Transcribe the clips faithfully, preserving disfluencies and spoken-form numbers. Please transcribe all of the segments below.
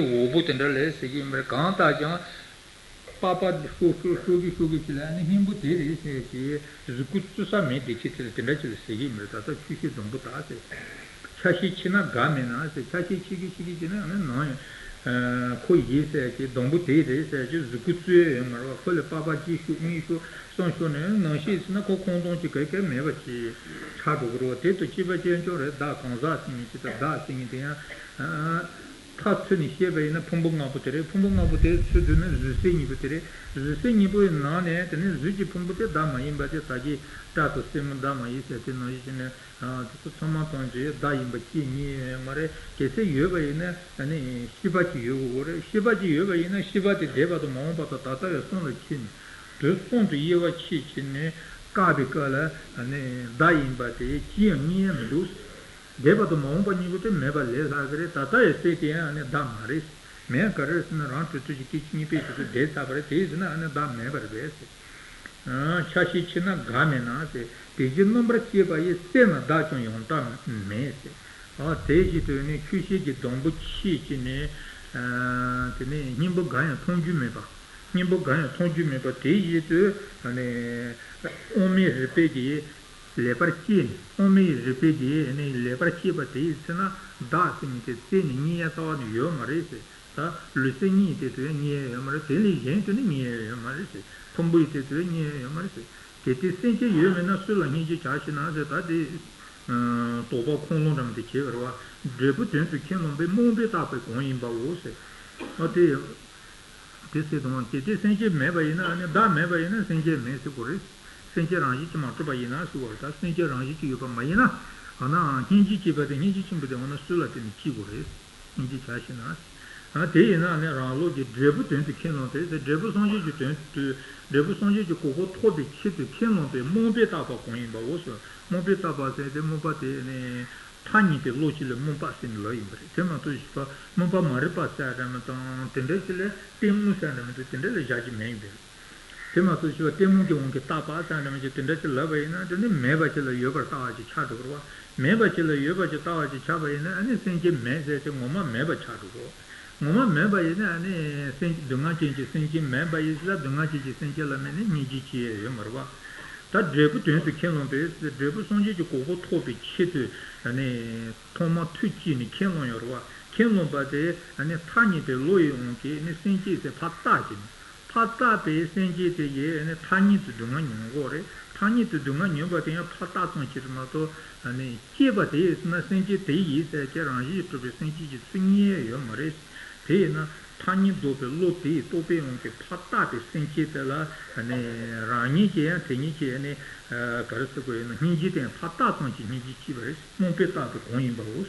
འོག་པོ་དེ་འདྲ་ལས་ཟེར་གྱི་ཡིན་པ་རེད། གང་ལྟར་ཀྱང་པགས་པ་ཤོར་ཤོར་ཤོར་གྱི་ཤོར་གྱི་ཅིག་ལ་ཨ་ནི་སྙིང་པོ་དེ་རེད་ཟེར་གྱི་གཟུགས་སྐུ་བཙུགས་ས་མེད་བསྡད་ཀྱི་དེ་ལ་དེ་འདྲ་ཅིག་ལ་ཟེར་གྱི་ཡིན་པ་རེད། ད་ལྟ་ཆུ་ཤེལ་སྡོང་པོ་དག་ཟེར། ཆ་ཤས་ཕྱེ་ན་འགའ་མེད་ན་ཟེར། ཆ་ཤས་ཕྱེ་གི་ཕྱེ་གི་བྱས་ན་ཨ་ནི་ནང་ཡང་ཁོ་ཡིན་ཟེར་གྱི་སྡོང་པོ་དེ་རེད་ཟེར་གྱི་གཟུགས་སྐུ་བཙུགས་ཡ་ཡོད་མ་རེད་བ། ཁོ་ལ་པགས་པ་གཅིག་ཤོར་གཉིས་ཤོར་གསུམ་ཤོར་ནས་ནང་བཤད་ཟེར་ན་ཁོ་ཁོང་སྟོང་གཅིག་ག་ག་མེད་པ་ཅིག་ཆགས་འགྲོ་གི་རེད་བ། དེ་དང་གཅིག་པ་གཅིག་རྐྱང་རེད། བདག་གང་ཟག་ཟེར་མཁན་ཅིག་དང་བདག་ཟེར་མཁན་དེ་ཡང་མཐར་ཐུག་ནས་བཤད་པ་ཡིན་ན་ཕུང་པོ་ལྔ་པོ་དེ་རེད། ཕུང་པོ་ལྔ་པོ་དེ་ཚུར་བསྡུས་ན་གཟུགས་སེམས་གཉིས་པོ་དེ་རེད། གཟུགས་སེམས་གཉིས་པོའི་ནང་ནས་དེ་ནས་གཟུགས་ཀྱི་ཕུང་པོ་དེ་བདག་མ་ཡིན་པ་དེ་ད་གིན་སྐྲ་དང་སེན་མོ་བདག་མ་ཡིན་ཟེར་དེ་ནང་བཞིན་བྱས་ནས། ཨ། དེ་ཚོ་ཚང་མ་ཐམས་ཅད་བདག་ཡིན་པ་ཅིག་རྙེད་ཡོད་མ་རེད། གལ་སྲིད་ཡོད་པ་ཡིན་ན་ཨ་ནི་ཤེས་པ་ཅིག་ཡོད་དགོས་རེད། ཤེས་པ་ཅིག་ཡོད་པ་ཡིན་ན་ཤེས་པ་དེ་འདས་པ་དང་མ་འོངས་པ་དང་ད་ལྟ་བའི་གསུམ་ལ་ཕྱེ་ནས་དུས་གསུམ་དུ་དབྱེ་བ་ཕྱེ་བྱས་ནས་བཀག་པའི་སྐབས་ལ་ཨ་ནི་བདག་ཡིན་པ་དེ་ཅི་ཡང་རྙེད་ཡ་མི་འདུག། འདས་པ་དང་མ་འོངས་པ་གཉིས་པོ་དེ་མེད་པ་ལས་ལྷག་གི་རེད། ད་ལྟ་བའི་སེམས་དེ་ཡང་ཨ་ནི་བདག་མ་རེད། མེད་ག་རེ་ཟེར་ན་རང་གྲོལ་ཚུལ་གྱི་སྐད་ཅིག་གཉིས་པའི་དུས་སུ་འདས་ཚར་བ་རེད། དེ་ཟེར་ན་ཨ་ནི་བདག་མེད་པ་རེད་པས་ཟེར། ཆ་ཤས་ཕྱེ་ན་འགའ་མེད་ན་ཟེར། དེ་བཞིན་སྣོམ་པར་བཤད་པ་ཡི་སེམས་ལ་བདག་ཀྱང་ཡང་དག་མེད་ཟེར། ཨ། དེ་བཞིན་དུ་ནི་ཆུ་ཤེལ་གྱི་སྡོང་པོ་ཕྱེ་བྱས་ནས། ཨ། དེ་ནས་སྙིང་པོ་འགའ་ཡང་མཐོང་རྒྱུ་མེད་པ། སྙིང་པོ་འགའ་ཡང་མཐོང་རྒྱུ་མེད་པ་དེ་བཞིན་དུ་ནི་དབང་མེད་རིག་པའི་གི་ལེགས་པར་སྐྱེས་ནས། དབང་མེད་རིག་པའི་གི་ནི་ལེགས་པར་སྐྱེས་པ་དེ་ཡི་ཚེ་ན་བདག་ཟེར་མི་དེ་རྩད་ནས་རྙེད་ཡ་རྩ་བ་ནས་ཡོད་མ་རེད་ཟེར། ད་ལུས་སེམས་གཉིས་དེ་ཚོ་ཡང་རྙེད་ཡ་ཡོད་མ་རེད། དེ་ལས་གཞན་དུ་ནི་རྙེད་ཡ་ཡོད་མ་རེད་ཟེར། ཕུང་པོ་ཡི་དེ་ཚོ་ཡང་རྙེད་ཡ་ཡོད་མ་རེད་ཟེར། གལ་ཏེ་སེམས་ཅན་ཡོད་མིན་ན་སུ་ལ་སྙིང་རྗེ་བྱ་ཞེ་ན་ཟེར། ད་དེ་དོགས་པ་ཁུངས་ལུང་འདྲ་མི་དེ་བྱེད་པར་བ། འབྲས་བུ་དོན་དུ་ཁས་བླངས་པའི་རྨོངས་པས་བཏགས་པའི་གང་ཡིན་པའོ་ཟེར། ཨ། དེ་དེ་ཟེར་དང་། གལ་ཏེ་སེམས་ཅན་མེད་པ་ཡིན་ན་ཨ་ནི་བདག་མེད་པ་ཡིན་ན་སེམས་ཅན་མེད་ཟེར་དགོས་རེད། སེམས་ཅན་རང་བཞིན་གྱིས་མ་གྲུབ་པ་ཡིན་ན་ཟེར་བ་རེད། ད་སེམས་ཅན་རང་བཞིན་གྱིས་ཡོད་པ་མ་ཡིན་ན་འོ་ན་སྙིང་རྗེ་སྐྱེས་པ་དེ་སྙིང་རྗེ་ཆེན་པོ་དེ་འོ་ན་སུ་ལ་དེ་ནི་སྐྱེ་དགོས་རེད། སྙིང་རྗེ་བྱ་ཞེ་ན། ཨ། དེ་ཡིན་ན་ནི་རང་ལུགས་ཀྱི་འབྲས་བུ་དོན་དུ་ཁས་བླངས་ཏེ། འབྲས་བུ་སངས་རྒྱས་ཀྱི་དོན་དུ། འབྲས་བུ་སངས་རྒྱས་ཀྱི་གོ་འཕང་ཐོབ་པའི་ཆེད་དུ་ཁས་བླངས་པའི་རྨོངས་པས་བཏགས་པ་གང་ཡིན་པའོ་ཟེར། རྨོངས་པས་བཏགས་པ་ཟེར་ཏེ་རྨོངས་པ་དེ་ནི་ཐ་སྙད་པའི་བློ་ཅིག་ལ་རྨོངས་པ་ཟེར་ནས་ལབ་ཡིན་པ་རེད། དེ་མ་གཏོགས་ཞེས་པ་རྨོངས་པ་མ་རིག་པ་ཟེར་ཡ་འདྲ་མི་དང་དེ་འདྲ་ཅིག་ལ་གཏི་མུག་ཟེར་ཡ་འདྲ་མི་འདུག། དེ་འདྲ་ལ་བཞག་རྒྱུ་མེད་ཡིན་པས། དེ་མ་གཏོགས་ཞེས་པ་གཏི་མུག་གི་དབང་གིས་བཏགས་པ་ཟེར་ཡ་འདྲ་མི་འདུག། དེ་འདྲ་ཅིག་ལབ་པ་ཡིན་ན་དེ་ནི་མེད་པ་ཅིག་ལ་ཡོད་པར་ལྟ་བ་ཅིག་ཆགས་འགྲོ་གི་རེད་བ། མེད་པ་ཅིག་ལ་ཡོད་པ་ཅིག་ལྟ་བ་ཅིག་ཆགས་པ་ཡིན་ན་ཨ་ནི་སེམས་ཅན་མེད་ཟེར་ཏེ་ངོ་མ་མེད་པ་ཆགས་འགྲོ་གི་རེད། ངོ་མ་མེད་པ་ཡིན་ན་ཨ་ནི་སེམས་སྡུག་བསྔལ་ཅན་གྱི་སེམས་ཅན་མེད་པ་ཡིན་ཟེར། སྡུག་བསྔལ་ཅན་གྱི་སེམས་ཅན་ལ་མེད་ནས་སྙིང་རྗེ་སྐྱེ་ཡ་ཡོད་མ་རེད་བ། ད་འབྲས་བུ་དོན་དུ་ཁས་བླངས་པས། འབྲས་བུ་སངས་རྒྱས་ཀྱི་གོ་འཕང་ཐོབ་པའི་ཆེད་དུ་ཨ་ནི་ཐོག་མར་ཐུགས་བསྐྱེད་ནས་ཁས་བླངས་ཡོད་རེད་བ། ཁས་བླངས་པ་དེ་ཨ་ནི་ཐ་སྙད་པའི་བློ་ཡི་དབང་གིས་ཨ་ནི་སེམས་ཅན་དེ་ཕར་བཏགས་ཀྱི་ནི། ཕར་བཏགས་པའི་སེམས་ཅན་དེ་ཡིས་ཨ་ནི་ཐ་སྙད་དུ་སྡུག་བསྔལ་མྱོང་གི་ཡོད་རེད། ཐ་སྙད་དུ་སྡུག་བསྔལ་མྱོང་བ་དེ་ཡང་ཕར་བཏགས་ཙམ་ཅིག་རེད་མ་གཏོགས་ཨ་ནི་སྐྱེས་པ་དེ་ཡིས་ཟེར་ན་སེམས་ཅན་དེ་ཡིས་ཟེར་གྱི་རང་བཞིན་གྱིས་གྲུབ་པའི་སེམས་ཅན་གྱི་ཚུལ་རྙེད་ཡོད་མ་རེད། དེ་ཡིན་ན་ཐ་སྙད་འདོགས་པའི་བློ་དེ་ཡི་རྟོག་པའི་དབང་གིས་ཕར་བཏགས་པའི་སེམས་ཅན་དེ་ལ་ཨ་ནི་རང་ཉིད་ཀྱིས་ཡང་དེ་ཉིད་ཀྱིས་ཨ་ནི་ག་རེ་ཟེར་དགོས་ཡོད་ན་སྙིང་རྗེ་དེ་ཡང་ཕར་བཏགས་ཙམ་གྱིས་སྙིང་རྗེ་སྐྱེས་པ་རེད། རྨོངས་པས་བཏགས་པའི་གང་ཡིན་པའོ།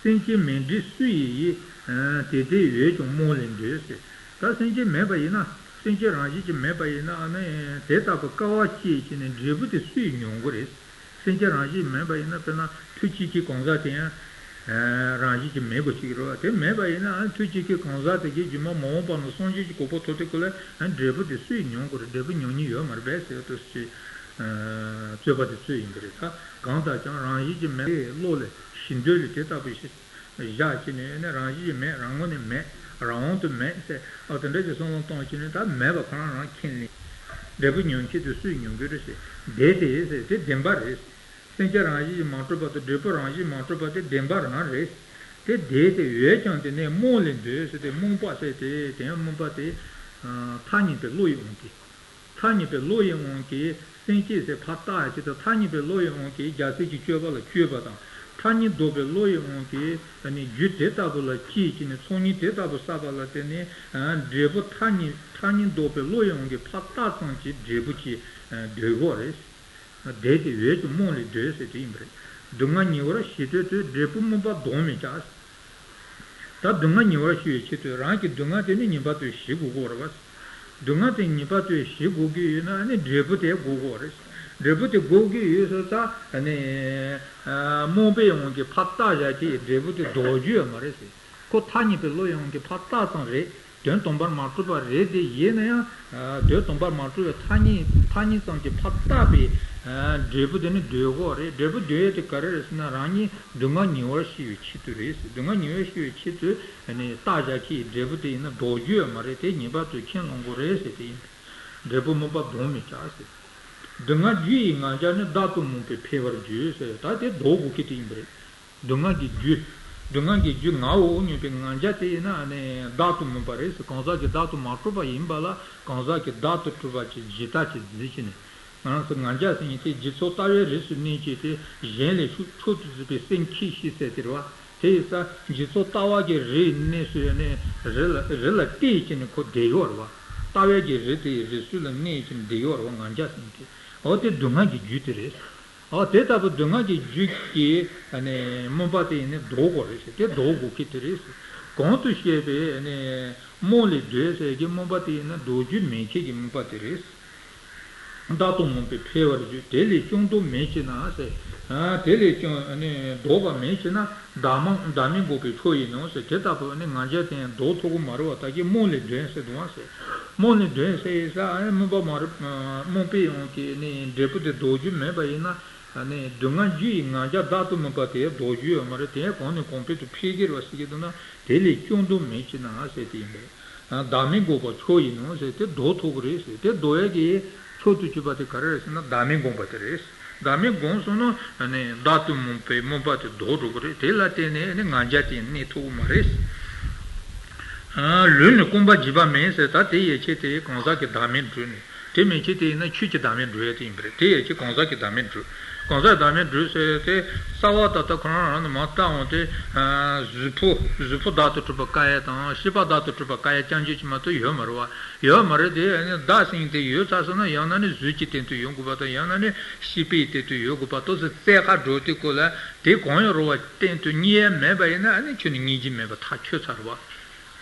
སེམས་ཅན་མིན་འདྲ་སུ་ཡིས་ཡིན། དེ་དེ་ཡོད་ཀྱང་རྨོངས་ལས་འདོད་ཟེར། ད་སེམས་ཅན་མེད་པ་ཡིན་ན། སེམས་ཅན་རང་བཞིན་གྱིས་མེད་པ་ཡིན་ན་ཨ་ནི་དེ་ལྟ་བུ་དཀའ་བ་སྤྱད་བྱས་ནས་འབྲས་བུ་དེ་སུ་ཡིས་མྱོང་དགོས་རེད། སེམས་ཅན་རང་བཞིན་མེད་པ་ཡིན་ན་དཔེར་ན་ཐུགས་བསྐྱེད་ཀྱི་གང་ཟག་དེ་ཡང་རང་བཞིན་གྱིས་མེད་དགོས་ཀྱི་རེད་བ། དེ་མེད་པ་ཡིན་ན་ཨ་ནི་ཐུགས་བསྐྱེད་ཀྱི་གང་ཟག་དེ་གིས་རྗེས་མ་མ་འོངས་པ་ན་སངས་རྒྱས་ཀྱི་གོ་འཕང་ཐོབ་དུས་སྐབས་ལ་ཨ་ནི་འབྲས་བུ་དེ་སུ་ཡིས་མྱོང་དགོས་རེད། འབྲས་བུ་མྱོང་ཉེན་ཡོད་མ་རེད་པས་ཟེར་ཡོད་དུས་སུ། རྩོད་པ་དེ་སུ་ཡིན་གྱི་རེད། ད་གང་ལྟར་ཀྱང་རང་བཞིན་གྱིས་མེད་པའི་བློ་ལ་ཞེ་འདོད་ལ་དེ་ལྟ་བུ་ཞིག་བཞག་བྱས་ནས་ནི་རང་བཞིན་གྱིས་མེད། རང་ངོས་ནས་མེད། རང་དབང་དུ་མེད་ཟེར། ཨ། དེ་འདྲ་ཞིག་བསམ་བློ་བཏང་བྱས་ནས་ད་མེད་པ་ཁོ་རང་རང་མཁྱེན་ནས་འབྲས་བུ་མྱོང་ཆེད་དུ་སུས་མྱོང་གི་རེད་ཟེར། བདེན་ཏེ་ཟེར། དེ་བདེན་པ་རེད། སེམས་ཅན་རང་བཞིན་གྱིས་མ་གྲུབ་པ་དང་འབྲས་བུ་རང་བཞིན་མ་གྲུབ་པ་དེ་བདེན་པ་རང་རེད། དེ་བདེན་ཏེ་ཡོད་ཀྱང་དེ་ནས་རྨོངས་ལས་འདོད་ཟེར་ཏེ་རྨོངས་པ་ཟེར་ཏེ་དེ་ཡང་རྨོངས་པ་དེ་ཐ་སྙད་པའི་བློ་ཡི་དབང་གིས། ཐ་སྙད་པའི་བློ་ཡི་དབང་གིས་སེམས་ཅན་ཟེར་ཕར་བཏགས་ཡ་ཆེད་དུ་ཐ་སྙད་པའི་བློ་ཡི་དབང་གིས་རྒྱལ་སྲས་ཀྱི་སྤྱོད་པ་ལ་སྤྱོད་པ་དང་། ཐ་སྙད་འདོགས་པའི་བློ་ཡི་དབང་གིས་ཨ་ནི་རྒྱུ་དེ་ལྟ་བུ་ལ་སྐྱེས་བྱས་ནས་ཚོགས་གཉིས་དེ་ལྟ་བུ་བསགས་པ་ལ་བརྟེན་ནས་འབྲས་བུ་ཐ་སྙད་ཐ་སྙད་འདོགས་པའི་བློ་ཡི་དབང་གིས་ཕར་བཏགས་ཙམ་གྱིས་འབྲས་བུ་གཅིག་འདོད་དགོས་རེད། བདེན་ཏེ་ཡོད་ཀྱང་རྨོངས་ལས་འདོད་ཟེར་དེ་ཡིན་པ་རེད། སྡུག་བསྔལ་ཉེ་བར་ཞི་འདོད་དུ། འབྲས་བུ་རྨོངས་པ་ལྡོག་མི་བྱ། ད་སྡུག་བསྔལ་ཉེ་བར་ཞི་བའི་ཆེད་དུ་རང་གི་སྡུག་བསྔལ་དེ་ནི་ངེས་པར་དུ་ཞི་དགོས་ཀྱི་ཡོད་རེད་བ། སྡུག་བསྔལ་དེ་ངེས་པར་དུ་ཞི་དགོས་ཀྱི་ཡོད་ན་ཨ་ནི་འབྲས་བུ་དེ་དགོས་ཀྱི་ཡོད་རེད། འབྲས་བུ་དེ་དགོས་ཀྱི་ཡོད་ཙང་ད་ཨ་ནི་རྨོངས་པའི་དབང་གིས་ཕར་བཏགས་བཞག་གི་འབྲས་བུ་དེ་ལྡོག་རྒྱུ་ཡོད་མ་རེད་ཟེར། ཁོ་ཐ་སྙད་པའི་བློ་ཡིན་གྱི་ཕར་བཏགས་ཙམ་རེད། དོན་དམ་པར་མ་གྲུབ་པ་རེད་དེ། ཡིན་ན་ཡང་དོན་དམ་པར་མ་གྲུབ་པའི་ཐ་སྙད་ཐ་སྙད་ཙམ་གྱི་ཕར་བཏགས་པའི་འབྲས་བུ་དེ་ནི་འདོད་དགོས་རེད། འབྲས་བུ་འདོད་ཡས་དེ་ག་རེ་རེད་ཟེར་ན། རང་ཉིད་སྡུག་བསྔལ་ཉེ་བར་ཞི་བའི་ཆེད་དུ་རེད་ཟེར། སྡུག་བསྔལ་ཉེ་བར་ཞི་བའི་ཆེད་དུ་ནི་བཏགས་བཞག་གི་འབྲས་བུ་དེ་ཡིན་ན་ལྡོག་རྒྱུ་ཡོད་མ་རེད། དེ་ངེས་པར་དུ་མཁྱེན་ལོང་དགོས་རེད་ཟེར་དེ་ཡིན་པས། འབྲས་བུ་སྨོན་པ་ལྡོག་མི་བྱ་ཟེར། སྡུག་བསྔལ་རྒྱུ་ཡི་ང་རྒྱལ་ནི། བདག་ཏུ་སྨོན་པས་འཕེལ་བར་འགྱུར་ཟེར། ད་དེ་ལྡོག་དགོས་ཀྱི་དེ་ཡིན་པ་རེད། སྡུག་བསྔལ་གྱི་རྒྱུ། སྡུག་བསྔལ་གྱི་རྒྱུ་ངའོ་སྙམ་པའི་ང་རྒྱལ་དེ་ཡིན་ན་ནི་བདག་ཏུ་སྨོན་པ་རེད་ཟེར། གང་ཟག་གི་བདག་ཏུ་མ་གྲུབ་པ་ཡིན་པ་ལ་གང་ཟག་གི་བདག་ཏུ་གྲུབ་པ་ཅིག་གཞི་རྟགས་ཅིག་བརྩིས་བྱས་ནས། ང་རང་ཚོ་ང་རྒྱལ་ཟེར་མཁན་དེ་སྦྱིན་སོགས་ལྟ་བའི་རིས་སུ་གནས་བྱས་ཏེ། གཞན་ལས་མཆོག་མཆོག་ཏུ་གཟིགས་པའི་སེམས་ཁྱད་བཤད་ཟེར་དེ་རེད་བ། དེ་ཡིན་ཙང་སྦྱིན་སོགས་ལྟ་བ་གི་རིས་གནས་སུ་ནི་རིས་ལ་རིས་ལ་བལྟས་བྱས་ནས་ཁོ་བསྡད་ཡོད་རེད་བ། ལྟ་བའི་གི་རིས་དེ་ཡི་རིས་སུ་ལ་གནས་བྱས་ནས་བསྡད་ཡོད་རེད་བ། ང་རྒྱལ་ཟེར་མཁན་དེ། འོ་དེ་སྡུག་བསྔལ་གྱི་རྒྱུ་དེ་རེད། འོ་དེ་ལྟ་བུ་སྡུག་བསྔལ་གྱི་རྒྱུ་གི་ནི་སྨོན་པ་དེ་ཡིན་ནི་ལྡོག་དགོས་རེད་ཟེར། དེ་ལྡོག་དགོས་ཀྱི་དེ་རེད་ཟེར། གོང་དུ་བཤད་པའི་ནི་རྨོངས་ལས་འདོད་ཟེར་གྱི་སྨོན་པ་དེ་ཡིན་ན་ལྡོག་རྒྱུ་མན་ཆད་ཀྱི་སྨོན་པ་དེ་རེད། བདག་ཏུ་སྨོན་པས་འཕེལ་བར་འགྱུར། དེ་ལས་ཀྱང་ལྡོག་མེད་ཅེ་ན་ཟེར། དེ་ལས་ཀྱང་ནི་ལྡོག་པ་མེད་ཅེ་ན། བདག་མ་བདག་མེད་འགོག་པའི་མཆོག་ཡིན་ནོ་ཟེར། དེ་ལྟ་བུ་ནི་ང་རྒྱལ་དེ་ཡང་ལྡོག་ཐུབ་ཀྱི་མ་རེད་བ། ད་གིན་རྨོངས་ལས་འདོད་ཟེར་འདུག་བ་ཟེར། རྨོངས་ལས་འདོད་ཟེར་ཡིན་ས་སྨོན་པ་མ་རེད། སྨོན་པའི་དབང་གིས་ནི་འབྲས་བུ་དེ་ལྡོག་རྒྱུ་མེད་པ་ཡིན་ན། ནི་སྡུག་བསྔལ་རྒྱུ་ཡི་ང་རྒྱལ་བདག་ཏུ་སྨོན་པ་དེ་ལྡོག་རྒྱུ་ཡོད་མ་རེད། དེ་གོང་ནས་གོང་འཕེལ་དུ་འཕེལ་གྱི་རེད་བ་ཟེར་གྱི་འདུག་ན། དེ་ལས་ཀྱང་ལྡོག་མེད་ཅེ་ན་ཟེར་དེ་ཡིན་པས། བདག་མེད་འགོག་པ་མཆོག་ཡིན་ནོ་ཟེར། དེ་ལྡོག་ཐུབ་ཀྱི་རེད་ཟེར། དེ་ལྡོག་ཡས་ཀྱི་མཆོག་ཏུ་གྱུར་པ་དེ་ག་རེ་རེད་ཟེར་ན། བདག་མེད་བསྒོམ་པ་དེ་རེད། བདག་མེད་བསྒོམ་སོང་ན་ནི་བདག་ཏུ་སྨོན་པའི་སྨོན་པ་དེ་ལྡོག་འགྲོ་གི་རེད། དེ་ལ་བརྟེན་ནས་ནི་ང་རྒྱལ་དེ་གནས་ཐུབ་ཀྱི་མ་རེད། ལུས་ནི་སྐོམ་པ་བགྱིས་པ་མིན་ཟེར། ད་དེ་ཡན་ཆད་དེ་གང་ཟག་གི་བདག་མེད་འགྲུབ་ནས། དེ་མན་ཆད་དེ་ཡིན་ན་ཆོས་ཀྱི་བདག་མེད་འགྲུབ་ཡས་དེ་ཡིན་པ་རེད། དེ་ཡན་ཆད་གང་ཟག་གི་བདག་མེད་འགྲུབ། གང་ཟག་བདག་མེད་འགྲུབ་ཟེར་དེ་རྩ་བ་ད་ལྟ་ཁོ་རང་རང་ནས་མར་བལྟ་འོང་དེ། གཟུགས་པོ་གཟུགས་པོ་བདག་ཏུ་གྲུབ་པ་དཀའ་ཡས་དང་། ཤེས་པ་བདག་ཏུ་གྲུབ་པ་དཀའ་ཡས་རྐྱང་རྐྱང་ཅིག་མ་གཏོགས་ཡོད་མ་རེད་བ། ཡོད་མ་རེད་དེ། ཨ་ནི་བདག་ཟེར་མཁན་དེ་ཡོད་ཚར་སོང་ན། ཡང་ན་ནི་གཟུགས་ཀྱི་སྟེང་དུ་ཡོད་དགོས་པ་དང་། ཡང་ན་ནི་ཤེས་པའི་སྟེང་དུ་ཡོད་དགོས་པ། ཏོག་ཙམ་རྩལ་ཁ་འགྲོ་དུས་སྐོར་ལ་དེ་གང་ཡང་རུང་བ་སྟེང་དུ་རྙེད་ཡས་མེད་པ་ཡིན་ན། ཨ་ནི་ཁྱོད་ནི་རྙེད་རྒྱུ་མེད་པ་ཐག་ཆོད་ཚར་བ།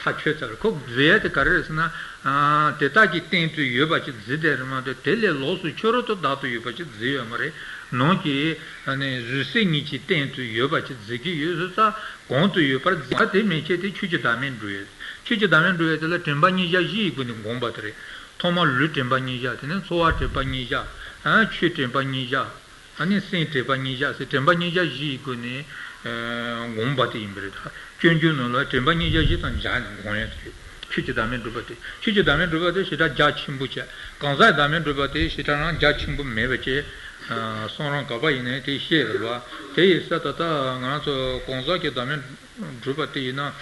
ཐག་ཆོད་ཚར། ཁོ་བརྫི་ཡ་དེ་ག་རེ་རེད་ཟེར་ན། ཨ། དེ་དག་གི་སྟེང་དུ་ཡོད་པ་ཅིག་བརྫི་བསྡད་རེད་མ་གཏོགས། དེ་ལས་ལོགས་སུ་ཕྱི་རོལ་དུ་བདག་ཏུ་ཡོད་པ་ཅིག་བརྫི་ཡོད་མ་རེད། ནང་གི་ཨ་ནི་གཟུགས་སེམས་གཉིས་ཀྱི་སྟེང་དུ་ཡོད་པ་ཅིག་བརྫི་གི་ཡོད་ཟེར་ཙང་། གོང་དུ་ཡོད་པར་བརྫི་བ་དེ་མན་ཆད་དེ་ཆོས་ཀྱི་བདག་མེད་འགྲུབ་ཡོད། ཆོས་ཀྱི་བདག་མེད་འགྲུབ་ཡོད་དེ་ལ་དྲན་པ་མཉམ་བཞག་བཞི་ཡི་སྒོ་ནས་བསྒོམ་པ་དེ་རེད། ཐོག་མར་ལུས་དྲན་པ་མཉམ་བཞག་དེ་ནས་ཚོར་བ་དྲན་པ་མཉམ་བཞག་ཨ། ཆོས་དྲན་པ་མཉམ་བཞག་ཨ་ནི་སེམས་དྲན་པ་མཉམ་བཞག་ཟེར། དྲན་པ་མཉམ་བཞག་བཞི་ཡི་སྒོ་ནས་ཨ་བསྒོམ་པ་དེ་ཡིན་པ་རེད། ད་སྤྱོད་འཇུག་ནང་ལ་དྲན་པ་མཉམ་བཞག་བཞི་དང་སྦྱར་ནས་བསྒོམ་ཡ་དེ་རེད། ཆོས་ཀྱི་བདག་མེད་འགྲུབ་པ་དེ། ཆོས་ཀྱི་བདག་མེད་འགྲུབ་པ་དེ་ཞེ་དྲག་རྒྱ་ཆེན་པོ་བྱས། གང་ཟག་བདག་མེད་འགྲུབ་པ་དེ་ཞེ་དྲག་རང་རྒྱ་ཆེན་པོ་མེད་པ་བྱས། ཨ། གསུང་རབ་ག་པ་ཡིན་ནའི་དེ་བཤད་ཡོད་རེད་བ། དེ་ཡིན་ཙང་ད་ལྟ་ང་རང་ཚོ་གང་ཟག་གི་བདག་མེད་འགྲུབ་པ་དེ་ཡིན་ན།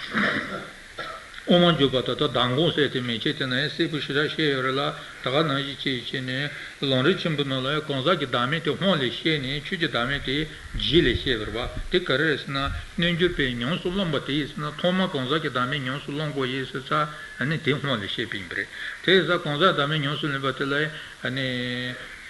དབུ་མ་འཇུག་པ་ད་ལྟ་གདམས་ངག་ཟེར་དེ་མན་ཆད་དེ་ན་ཡང་གསལ་པོ་ཞེ་དྲག་བཤད་ཡོད་རེད་ལ། ད་ག་ནང་བཞིན་བྱས་བྱས་ནས་ལམ་རིམ་ཆེན་པོ་ནང་ལ་ཡང་གང་ཟག་གི་བདག་མེད་དེ་སྔོན་ལ་བཤད་ནས། ཆོས་ཀྱི་བདག་མེད་དེ་རྗེས་ལ་བཤད་པ་རེད་བ། དེ་ག་རེ་རེད་ཟེར་ན། རྣལ་འབྱོར་པས་ཉམས་སུ་བླངས་པ་དེ་ཡིན་ཟེར་ན། ཐོག་མར་གང་ཟག་གི་བདག་མེད་ཉམས་སུ་བླང་དགོས་ཡིན་ཟེར་ཙང་། ཨ་ནི་དེ་སྔོན་ལ་བཤད་པ་ཡིན་པ་རེད། དེ་ཡིན་ཙང་གང་ཟག་བདག་མེད་ཉམས་སུ་ལེན་པ་དེ་ལ་ཨ་ནི།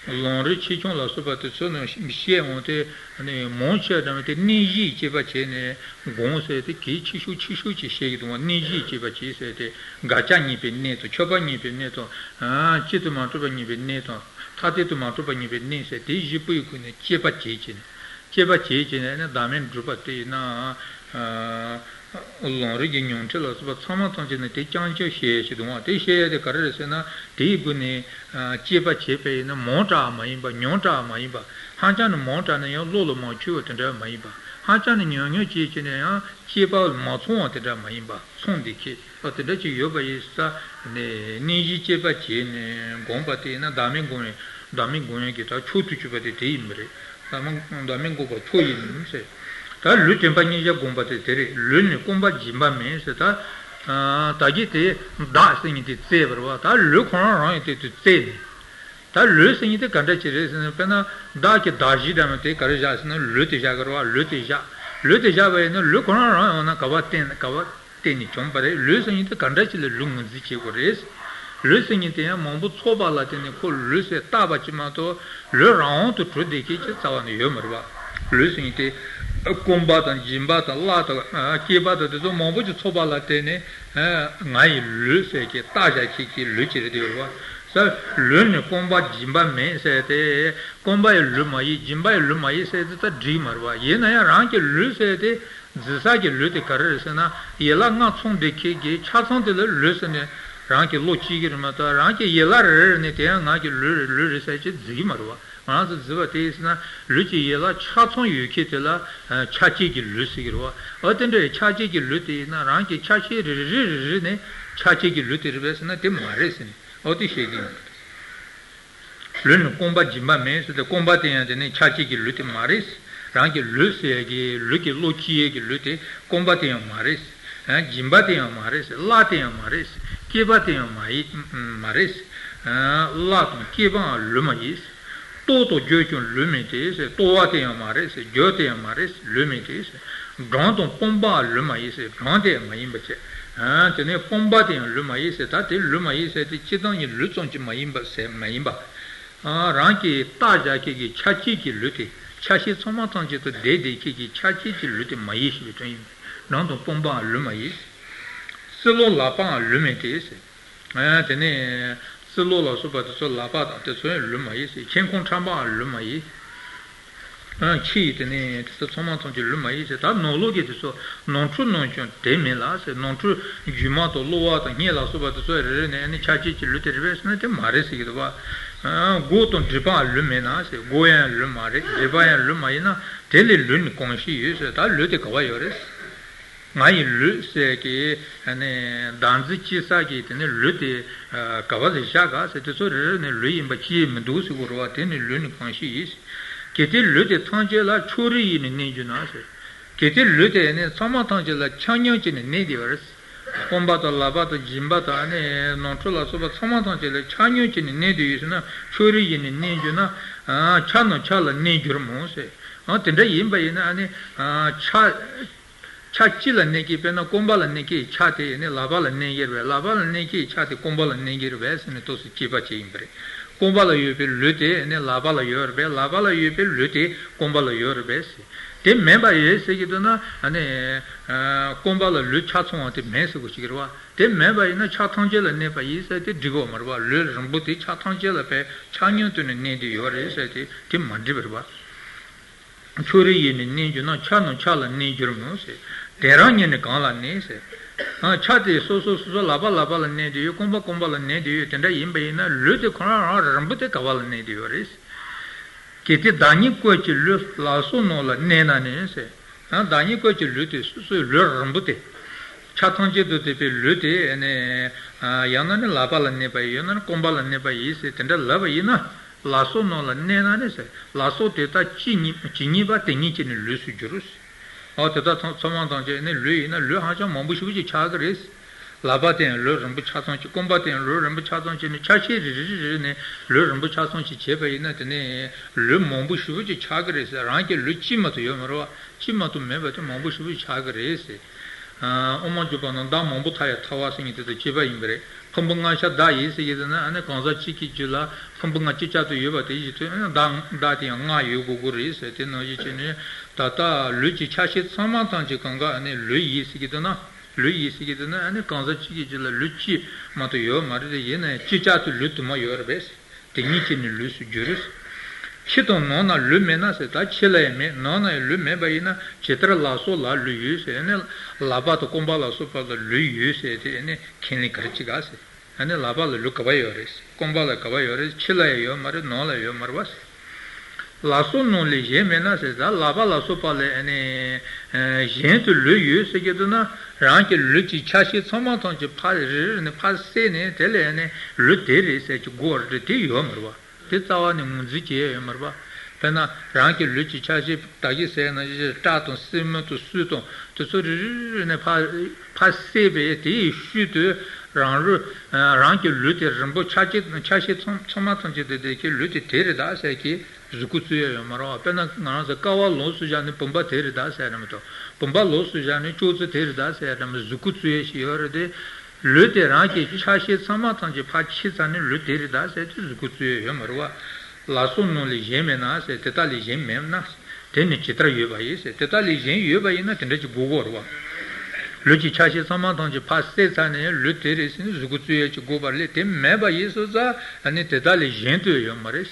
ལམ་རིམ་ཆེ་ཆུང་ལ་སོགས་པ་དེ་ཚོ་ནང་བཤད་འོང་དེ། ཨ་ནི་མང་ཆེ་བ་དེ་གནས་བཞིའི་དཔྱད་པ་བྱས་ནས་སྒོམ་ཟེར་དེ་གལ་ཆེ་ཤོས་ཆེ་ཤོས་ཅིག་བཤད་ཀྱི་འདུག་བ། གནས་བཞིའི་དཔྱད་པ་བྱས་ཟེར་དེ། དགག་བྱ་རྙེད་པའི་གནས་དང་། ཆོས་པ་རྙེད་པའི་གནས་དང་། ཨ། གཅིག་ཏུ་མ་གྲུབ་པ་རྙེད་པའི་གནས་དང་། ཐ་དད་དུ་མ་གྲུབ་པ་རྙེད་པའི་གནས་ཟེར། དེ་བཞི་པོའི་སྒོ་ནས་དཔྱད་པ་བྱས་བྱས་ནས། དཔྱད་པ་བྱས་བྱས་ནས་ནི་བདག་མེད་འགྲུབ་པ་དེ་ཡིན་ན། ཨ། ལམ་རིམ་གྱི་ཉུང་འཕྲི་ལ་སོགས་པ་ཚང་མ་ཐམས་ཅད་ནི་དེ་རྐྱང་རྐྱང་བཤད་ཡ་ཞིག་འདུག་བ། དེ་བཤད་ཡ་དེ་ག་རེ་རེད་ཟེར་ན། དེའི་སྒོ་ནས་ཨ་དཔྱད་པ་བྱས་པ་ཡིན་ན་མང་དྲགས་མ་ཡིན་པ། ཉུང་དྲགས་མ་ཡིན་པ། ཧ་ཅང་ནས་མང་དྲགས་ན་ཡང་བློ་ལ་མ་འཁྱོལ་བ་དེ་འདྲ་མ་ཡིན་པ། ཧ་ཅང་ནས་ཉུང་ཉུང་བྱས་བྱས་ན་ཡང་དཔྱད་པ་ལ་མ་ཚང་བ་དེ་འདྲ་མ་ཡིན་པ། ཚང་བདེ་ཁྱད་པར་དེ་འདྲ་ཅིག་ཡོད་པ་ཡིན་ཙང་ནས། གནས་བཞིའི་དཔྱད་པ་བྱས་ནས་སྒོམ་པ་དེ་ཡིན་ན་བདག་མེད་སྒོམ་ཡ། བདག་མེད་སྒོམ་ཡ་གི་ད་མཆོག་ཏུ་གྱུར་པ་དེ་དེ་ཡིན་པ་རེད། བདག་མེད་བདག་མེད་འགོག་པ་མཆོག་ཡིན་ཟེར། ད་ལུས་དྲན་པ་མཉམ་བཞག་སྒོམ་པ་དེ་དེ་རེད། ལུས་ནི་སྐོམ་པ་སྦྱིན་པ་མིན་ཟེར། ད་ད་གིན་དེ་བདག་ཟེར་མཁན་དེ་བཙལ་བ་རེད་བ། ད་ལུས་ཁོ་རང་རང་ཡང་དེ་དུས་བཙལ་ནས། ད་ལུས་ཟེར་མཁན་དེ་ག་འདྲ་ཅིག་རེད་ཟེར་ན། དཔེར་ན་བདག་གི་བདག་གཞི་འདྲ་མོ་དེ་ག་རེ་བཞག་ཟེར་ན། ལུས་དེ་བཞག་གི་རེད་བ། ལུས་དེ་བཞག་ལུས་དེ་བཞག་པ་ཡིན་ན་ལུས་ཁོ་རང་རང་ཡོང་ན་ག་པར་བསྟན། ག་པར་བརྟེན་ནས་བྱུང་བ་རེད། ལུས་ཟེར་མཁན་དེ་ག་འདྲ་ཅིག་ལ་ལུས་ངོས་འཛིན་བྱེད་དགོས་རེད། ལུས་ཟེར་མཁན་དེ་ཡང་མང་པོ་ཚོགས་པ་ལ་བརྟེན་ནས་ཁོ་ལུས་ཟེར་བཏགས་པ་ཅིག་མ་གཏོགས། ལུས་རང་དབང་དུ་གྲུབ་བསྡད་མཁན་ཅིག་རྩ་བ་ནས་ཡོད་མ་རེད་བ། ལུས་ཟེར་མཁན་དེ་སྐོམ་པ་དང་སྦྱིན་པ་དང་བརླག་དང་སྐྱེས་པ་དང་དེ་ཚོ་མང་པོ་ཅིག་ཚོགས་པ་ལ་བརྟེན་ནས་ང་ཡི་ལུས་ཟེར་གྱི་བཏགས་བཞག་མཁན་གྱི་ལུས་ཅིག་རེད་དེ་ཡོད་རེད་བ། ས་ལུས་ནི་སྐོམ་པ་སྦྱིན་པ་མིན་ཟེར་ཏེ། སྐོམ་པ་ཡི་ལུས་མ་ཡིན། སྦྱིན་པ་ཡི་ལུས་མ་ཡིན་ཟེར་ཏེ་ད་འགྲིག་མ་རེད་བ། ཡིན་ན་ཡང་རང་གི་ལུས་ཟེར་ཏེ། འཛིན་ས་གི་ལུས་དེ་ག་རེ་རེད་ཟེར་ན། ཡན་ལག་ལྔ་ཚང་བསྡད་མཁན་གྱི་ཆ་ཚང་དེ་ལ་ལུས་ཟེར་ནས་རང་གི་བློ་སྐྱེ་གི་རེད་མ་གཏོགས། རང་གི་ཡན་ལག་རེ་རེ་ནས་དེ་ཡང་ང་གི་ལུས་རེད་ལུས་རེད་ཟེར་གྱི་འཛིན་གྱི་མ་རེད་བ། ང་རང་ཚོ་འཛིན་པ་དེ་ཡིན་ཟེར་ན། ལུས་ཀྱི་ཡན་ལག་ཆ་ཚང་ཡོད་མཁན་དེ་ལ་ཆ་བཅས་ཀྱི་ལུས་ཟེར་གྱི་རེད་བ། འོ་དེ་འདྲའི་ཆ་བཅས་ཀྱི་ལུས་དེ་ཡིན་ན། རང་གི་ཆ་ཤས་རེ་རེ་རེ་རེ་ནས་ཆ་བཅས་ཀྱི་ལུས་དེ་རེད་པས་ཟེར་ན། དེ་མ་རེད་ཟེར་ནས་འོ་དེ་བཤད་ཀྱི་ཡིན། ལུས་ནི་སྐོམ་པ་སྦྱིན་པ་མེད་ཟེར་ཏེ། སྐོམ་པ་དེ་ཡང་དེ་ནི་ཆ་བཅས་ཀྱི་ལུས་དེ་མ་རེད། རང་གི་ལུས་ཟེར་ཡ་གི་ལུས་ཀྱི་བློ་སྐྱེ་ཡས་ཀྱི་ལུས་དེ་སྐོམ་པ་དེ་ཡང་མ་རེད། སྦྱིན་པ་དེ་ཡང་མ་རེད། བརླག་དེ་ཡང་མ་རེད། སྐྱེས་པ་དེ་ཡང་མ་ཡིན་མ་རེད། བརླག་དང་སྐྱེས་པའང་ལུས་མ་ཡིན། ལྟོ་དང་རྒྱུ་ཀྱང་ལུས་མིན་ཏེ། ལྟོ་བ་དེ་ཡང་མ་རེད། རྒྱུ་དེ་ཡང་མ་རེད། ལུས་མིན་ཏེ། གྲང་དང་སྤོམ་པའང་ལུས་མ་ཡིན། གྲང་དེ་ཡང་མ་ཡིན་པ་བྱས། དེ་ནས་སྤོམ་པ་དེ་ཡང་ལུས་མ་ཡིན་ཟེར། ད་དེ་ལུས་མ་ཡིན་ཟེར་དེ་སྤྱིར་བཏང་གི་ལུས་ཙམ་གྱིས་མ་ཡིན་པ་ཟེར་མ་ཡིན་པ། རང་གི་རྟག་བཞག་མཁན་གྱི་ཆ་བཅས་ཀྱི་ལུས་དེ། ཆ་ཤས་ཚང་མ་ཐམས་ཅད་དུ་བསྡད་བསྡད་མཁན་གྱི་ཆ་བཅས་ཀྱི་ལུས་དེ་མ་ཡིན་ཞེས་པའི་དོན་ཡིན། གྲང་དང་སྤོམ་པའང་ལུས་མ་ཡིན། རྩི་ལོ་ལག་པའང་ལུས་མིན་ཏེ། དེ་ནས་རྩི་ལོ་ལ་སོགས་པ་དེ་ཚོ་ལག་པ་དང་དེ་ཚོ་ཡང་ལུས་མ་ཡིན། ཁྱེམ་ཁུང་ཁྲམ་པའང་ལུས་མ་ཡིན། ཨ། ཕྱི་ཡི་དེ་ནས་དེ་ཚོ་ཚང་མ་ཐམས་ཅད་ལུས་མ་ཡིན་ཟེར། ད་ནང་ལོགས་ཀྱི་དེ་ཚོ་ནོར་འཁྲུལ་རྣམས་ཀྱང་དེ་མིན་ལ་ཟེར། ནོར་འཁྲུལ་རྒྱུ་མ་དང་གློ་བ་དང་སྙེ་ལ་སོགས་པ་དེ་ཚོ་རེ་རེ་ནས་ནི་ཆ་བཅས་ཀྱི་ལུས་དེ་རེད་པས་ཟེར་ན་དེ་མ་རེད་ཟེར་གྱི་འདུག་བ། ཨ། མགོ་དང་མགྲིན་པའང་ལུས་མིན་ན་ཟེར། མགོ་ཡང་ལུས་མ་རེད། མགྲིན་པ་ཡང་ལུས་མ་ཡིན་ན་དེ་ལས་ལུས་ནི་གང་ཞིག་ཡོད་ཟེར། ད་ལུས་དེ་ག་བ་ཡོད་རེད། ང་ཡི་ལུས་ཟེར་གྱི་ནི་བདག་འཛིན་སྐྱེ་ས་གི་དེ་ནི་ལུས་དེ་ག་བ་ལ་བཞག་ག་ཟེར། དེ་ཚོ་རེ་རེ་ནས་ལུས་ཡིན་པ་ཅིས་མི་འདུག་ཟེར་གོ་རེད་བ། དེ་ནི་ལུས་ནི་གང་ཞིག་ཡིན། གལ་ཏེ་ལུས་དེ་ཐམས་ཅད་ལ་ཕྱོགས་རིས་ཡིས་ནི་གནས་གྱུར་ན་ཟེར། གལ་ཏེ་ལུས་དེ་ནི་ཚང་མ་ཐམས་ཅད་ལ་ཆ་སྙོམས་བྱས་ནས་གནས་བསྡད་པ་རེད། སྤོམ་པ་དང་ལག་པ་དང་སྦྱིན་པ་དང་ནི་ནོར་འཁྲུལ་ལ་སོགས་པ་ཚང་མ་ཐམས་ཅད་ལ་ཆ་སྙོམས་བྱས་ནས་གནས་བསྡད་ཡོད་ཟེར་ན། ཕྱོགས་རིས་ཡིས་ནི་གནས་གྱུར་ན། ཆ་རྣམས་ཆ་ལ་གནས་འགྱུར་མོད་ཟེར། ཨ། དེ་འདྲ་ཡིན་པ་ཡིན་ན་ནི། ཆ། ཆ་གཅིག་ལ་གནས་མཁན། དཔེར་ན་སྐོམ་པ་ལ་གནས་མཁན་གྱི་ཆ་དེ་ནི་ལག་པ་ལ་གནས་ཀྱི་རེད་པས། ལག་པ་ལ་གནས་མཁན་གྱི་ཆ་དེ་སྐོམ་པ་ལ་གནས་ཀྱི་རེད་པས་ཟེར་ནས་ཏོག་ཙམ་དཔྱད་པ་བྱས་ཡིན་པ་རེད། སྐོམ་པ་ལ་ཡོད་པའི་ལུས་དེ་ནི་ལག་པ་ལ་ཡོད་རེད་པས། ལག་པ་ལ་ཡོད་པའི་ལུས་དེ་སྐོམ་པ་ལ་ཡོད་རེད་པས་ཟེར། དེ་མིན་པ་ཡིན་ཟེར་གྱི་འདུག་ན། ཨ་ནི། སྐོམ་པ་ལ་ལུས་ཆ་ཚང་བ་དེ་མིན་ཟེར་དགོས་ཀྱི་རེད་པ། དེ་མིན་པ་ཡིན་ན་ཆ་ཐམས་ཅད་ལ་གནས་པ་ཡིན་ཟེར་དེ་འགྲིག་གི་ཡོད་མ་རེད་པ། ལུས་རིང་པོ་དེ་ཆ་ཐམས་ཅད་ལ་ཕར་ཆ་སྙོམས་བཏང་ནས་གནས་བསྡད་ཡོད་རེད་ཟེར་དེ་དེ་མ་འགྲིག་པ་རེད་པ། ཕྱོགས་རིས་ཡིས་ནི་གནས་གྱུར་ན། ཆ་རྣམས་ཆ་ལ་གནས་འགྱུར་མོད་ཟེར། དེ་རང་ཉིད་ནི་གང་ལ་གནས་ཟེར། ཨ། ཆ་དེ་སོ་སོ་སོ་སོ། ལག་པ་ལག་པ་ལ་གནས་བསྡད་ཡོད། སྐོམ་པ་སྐོམ་པ་ལ་གནས་བསྡད་ཡོད། དེ་འདྲ་ཡིན་པ་ཡིན་ན་ལུས་དེ་ཁོ་རང་རང་རིང་པོ་དེ་ག་བ་ལ་གནས་བསྡད་ཡོད་རེད། གལ་ཏེ་བདག་ཉིད་སྐོར་གྱི་ལུས་ལག་སོགས་རྣམས་ལ་གནས་ན་ནི་ཟེར། ཡང་བདག་ཉིད་སྐོར་གྱི་ལུས་དེ། སོ་སོའི་ལུས་རིང་པོ་དེ། ཆ་ཐམས་ཅད་དུ་བསྡད་པའི་ལུས་དེ་ནི། ཡང་ན་ནི་ལག་པ་ལ་གནས་པ་ཡིན། ཡང་ན་ནི་སྐོམ་པ་ལ་གནས་པ་ཡིན་ཟེར་དེ་འདྲ་ལབ་པ་ཡིན་ན། ལག་སོགས་རྣམས་ལ་གནས་ན་ནི་ཟེར། ལག་སོགས་དེ་དག་ཇི་སྙེད་ཇི་སྙེད་པ་དེ་སྙེད་ཀྱི་ནི་ལུས་སུ་འགྱུར། ཨོ། དེ་དག་ཚང་ཚང་མ་ཐམས་ཅད་ནི་ལུས་ཡིན་ན་ལུས་ཧ་ཅང་མང་པོ་ཞེ་པོ་ཅིག་ཆགས་ཀྱི་རེད། ལག་པ་དེ་ཡང་ལུས་རིང་པོ་ཆ་ཚང་ཅིག་སྐོམ་པ་དེ་ཡང་ལུས་རིང་པོ་ཆ་ཚང་ཅིག་ནི་ཆ་ཤས་རེ་རེ་རེ་རེ་ནས་ལུས་རིང་པོ་ཆ་ཚང་ཅིག་བྱས་པ་ཡིན་ན། དེ་ནས་ལུས་མང་པོ་ཞེ་པོ་ཅིག་ཆགས་ཀྱི་རེད་ཟེར། རང་གི་ལུས་གཅིག་མ་གཏོགས་ཡོད་མ་རེད་པ། གཅིག་མ་གཏོགས་མེད་པ་དེ་མང་པོ་ཞེ་པོ་ཅིག་ཆགས་ཀྱི་རེད་ཟེར། ཨ། དབུ་མ་འཇུག་པ་ནང་མདའ་མང་པོ་མཐའ་ཡས་ཐལ་བ་ཟེར་མཁན་དེ་དང་བཅས་པ་ཡིན་པ་རེད། ཕུང་པོ་ལྔ་ཆ་བདག་ཡིན་ཟེར་གྱི་འདུག་ན། ཨ་ནི་གང་ཟག་གཅིག་གི་རྒྱུད་ལ་ཕུང་པོ་ལྔ་ཅིག་ཅར་དུ་ཡོད་པ་དེ་བཞིན་དུ་བདག་བདག་དེ་ཡང་ལྔ་ཡོད་དགོས་ཀྱི་རེད་ཟེར། དེ་ནང་བཞིན་བྱས་ནས་ད་ལྟ་ལུས་ཀྱི་ཆ་ཤས་ཚང་མ་ཐམས་ཅད་གང་ག་ཨ་ནི་ལུས་ཡིན་ཟེར་གྱི་འདུག་ན། ལུས་ཡིན་ཟེར་གྱི་འདུག་ན། ཨ་ནི་གང་ཟག་གཅིག་གི་རྒྱུད་ལ་ལུས་གཅིག་མ་གཏོགས་ཡོད་མ་རེད། དེ་ཡིན་ན་ཡང་ཅིག་ཅར་དུ་ལུས་དུ་མ་ཡོད་རེད་པས། དེ་སྙེད་ཅིག་ནི་ལུས་སུ་འགྱུར། ཕྱི་དང་ནང་ན་ལུས་མེད་ན་ཟེར། ད་ཕྱི་ལ་ཡང་མེད། ནང་ན་ཡང་ལུས་མེད་པ་ཡིན་ན། ཇི་ལྟར་ལག་སོགས་ལ་ལུས་ཡོད་ཟེར། ཨ་ནི་ལག་པ་དང་སྐོམ་པ་ལ་སོགས་པ་ལ་ལུས་ཡོད་ཟེར་དེ་ཨ་ནི་ཁས་ལེན་ག་རེ་བྱེད་ག་ཟེར། ཨ་ནི་ལག་པ་ལ་ལུས་ག་པར་ཡོད་རེད། སྐོམ་པ་ལ་ག་པར་ཡོད་རེད། ཕྱི་ལ་ཡང་ཡོད་མ་རེད། ནང་ལ་ཡོད་མ་རེད་པ་ཟེར། ལག་སོགས་རྣམས་ལས་གཞན་མེད་ན་ཟེར། ད་ལག་པ་ལ་སོགས་པ་ལས་ཨ་ནི་གཞན་དུ་ལུས་ཡོད་ཟེར་གྱི་འདུག་ན། རང་གི་ལུས་ཀྱི་ཆ་ཤས་ཚང་མ་ཐམས་ཅད་ཕར་རེ་རེ་ནས་ཕར་བསལ་ནས་དེ་ལས་ཨ་ནི་ལུས་དེ་རེད་ཟེར་གྱི་དགོས་པ་རེད། དེ་ཡོད་མ་རེད་པ། དེ་རྩ་བ་ནས་ངོས་འཛིན་བྱེད་ཡ་ཡོད་མ་རེད་པ། དཔེར་ན་རང་གི་ལུས་ཀྱི་ཆ་ཤས་ད་གིན་ཟེར་ན་སྐྲ་དང་སེན་མོ་དང་སུལ་དང་དེ་ཚོ་རེ་རེ་རེ་ནས་ཕར་ཕར་བསལ་བས་དེའི་ཤུལ་དུ་རང་ལུས་རང་གི་ལུས་དེ་རིང་པོ་ཆ་ཆ་ཤས་ཚང་ཚང་མ་ཐམས་ཅད་དེ་དེ་གི་ལུས་དེ་དེ་རེད་ད་ཟེར་གྱི་གཟུགས་སྐུ་བཙུགས་ཡ་ཡོད་མ་རེད་པ། དཔེར་ན་ང་རང་ཚོ་ཀ་བ་ལོགས་སུ་བཞག་ནས་བུམ་པ་དེ་རེད་ད་ཟེར་ཡ་མི་འདུག་བུམ་པ་ལོགས་སུ་བཞག་ནས་ཅོག་ཙེ་དེ་རེད་ད་ཟེར་ཡ་འདྲ་མོ་གཟུགས་སྐུ་བཙུགས་ཡ་ཞིག་ཡོད་རེད་དེ། ལུས་དེ་རང་གི་ཆ་ཤས་ཚང་མ་ཐམས་ཅད་ཕར་ཕྱེ་ཚར་ནས་ལུས་དེ་རེད་ད་ཟེར་དེ་གཟུགས་སྐུ་བཙུགས་ཡ་ཡོད་མ་རེད་པ། ལག་སོགས་རྣམས་ལས་གཞན་མེད་ན་ཟེར། དེ་དག་ལས་གཞན་མེད་ན། དེ་ནི་ཇི་ལྟར་ཡོད་པ་ཡིན་ཟེར། དེ་དག་ལས་གཞན་ཡོད་པ་ཡིན་ན་དེ་འདྲ་ཅིག་དགོས་ཀྱི་ཡོད་རེད་པ། ལུས་ཀྱི་ཆ་ཤས་ཚང་མ་ཐམས་ཅད་ཕར་བསལ་ཚར་ནས་ལུས་དེ་རེད་ཟེར་ནས་གཟུགས་སྐུ་བཙུགས་ཡ་ཅིག་དགོས་པ་ལས། དེ་མེད་པ་ཡིན་སོང་ཙང་ཨ་ནི་དེ་དག་ལས་གཞན་དུ་ཡོད་མ་རེད།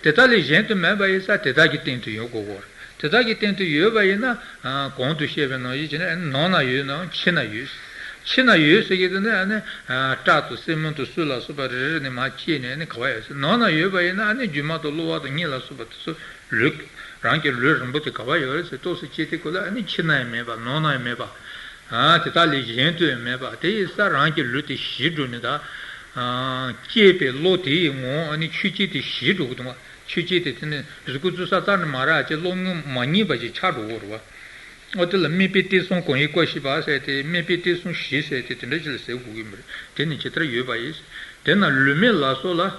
དེ་དག་ལས་གཞན་དུ་མེད་པ་ཡིན་ཙང་དེ་དག་གི་སྟེང་དུ་ཡོད་དགོས་ཀྱི་ཡོད་རེད། དེ་དག་གི་སྟེང་དུ་ཡོད་པ་ཡིན་ན། གོང་དུ་བཤད་པའི་ནང་བཞིན་བྱས་ནས་ནང་ན་ཡོད་ནའང་ཕྱི་ན་ཡོད། ཕྱི་ན་ཡོད་ཟེར་གྱི་འདུག་ན་ཨ་ནི་སྐྲ་དང་སེན་མོ་དང་སོ་ལ་སོགས་པ་རེ་རེ་ནས་མར་སྐྱེས་ནས་ཨ་ནི་ག་པར་ཡོད་ཟེར། ནང་ན་ཡོད་པ་ཡིན་ན་ཨ་ནི་རྒྱུ་མ་དང་གློ་བ་དང་སྙིང་ལ་སོགས་པ་དེ་ཚོ་ལུས། རང་གི་ལུས་རིན་པོ་དེ་ག་པར་ཡོད་རེད་ཟེར་ཏོག་ཙམ་དཔྱད་དེ་ཁོ་ལ་ཨ་ནི་ཕྱི་ན་ཡང་མེད་པ་ནང་ན་ཡང་མེད་པ། དེ་དག་ལས་གཞན་དུ་ཡང་མེད་པ། དེ་ཡི་ས་རང་གི་ལུས་དེ་ཞིག་འགྲོ་ནས་ད། སྐྱེས་པའི་བློ་དེ་ཡི་ངོ་ཨ་ནི་ཆོས་ཅན་དེ་ཞིག་འགྲོ་གི་འདུག་བ། ཆོས་ཅན་དེ་དེ་ནི་གཟུགས་སྐུ་བཙུགས་ས་རྩ་ནས་མ་རག་ཅེས་བློ་ངོ་མ་རྙེད་པ་ཞིག་ཆགས་འགྲོ་གི་རེད་བ། འོ་དེ་ལ་སྨད་པའི་གཏད་སོང་གང་ཡིན་བཀོད་ཤེས་པ་ཟེར་ཏེ་སྨད་པའི་གཏད་སོང་བཞི་ཟེར་ཏེ་དེ་འདྲ་ཅིག་ལ་ཟེར་དགོས་ཀྱི་མ་རེད། དེ་ནི་ཇི་ལྟར་ཡོད་པ་ཡིན། དེས་ན་ལུས་མེད་ལ་སོགས་ལ།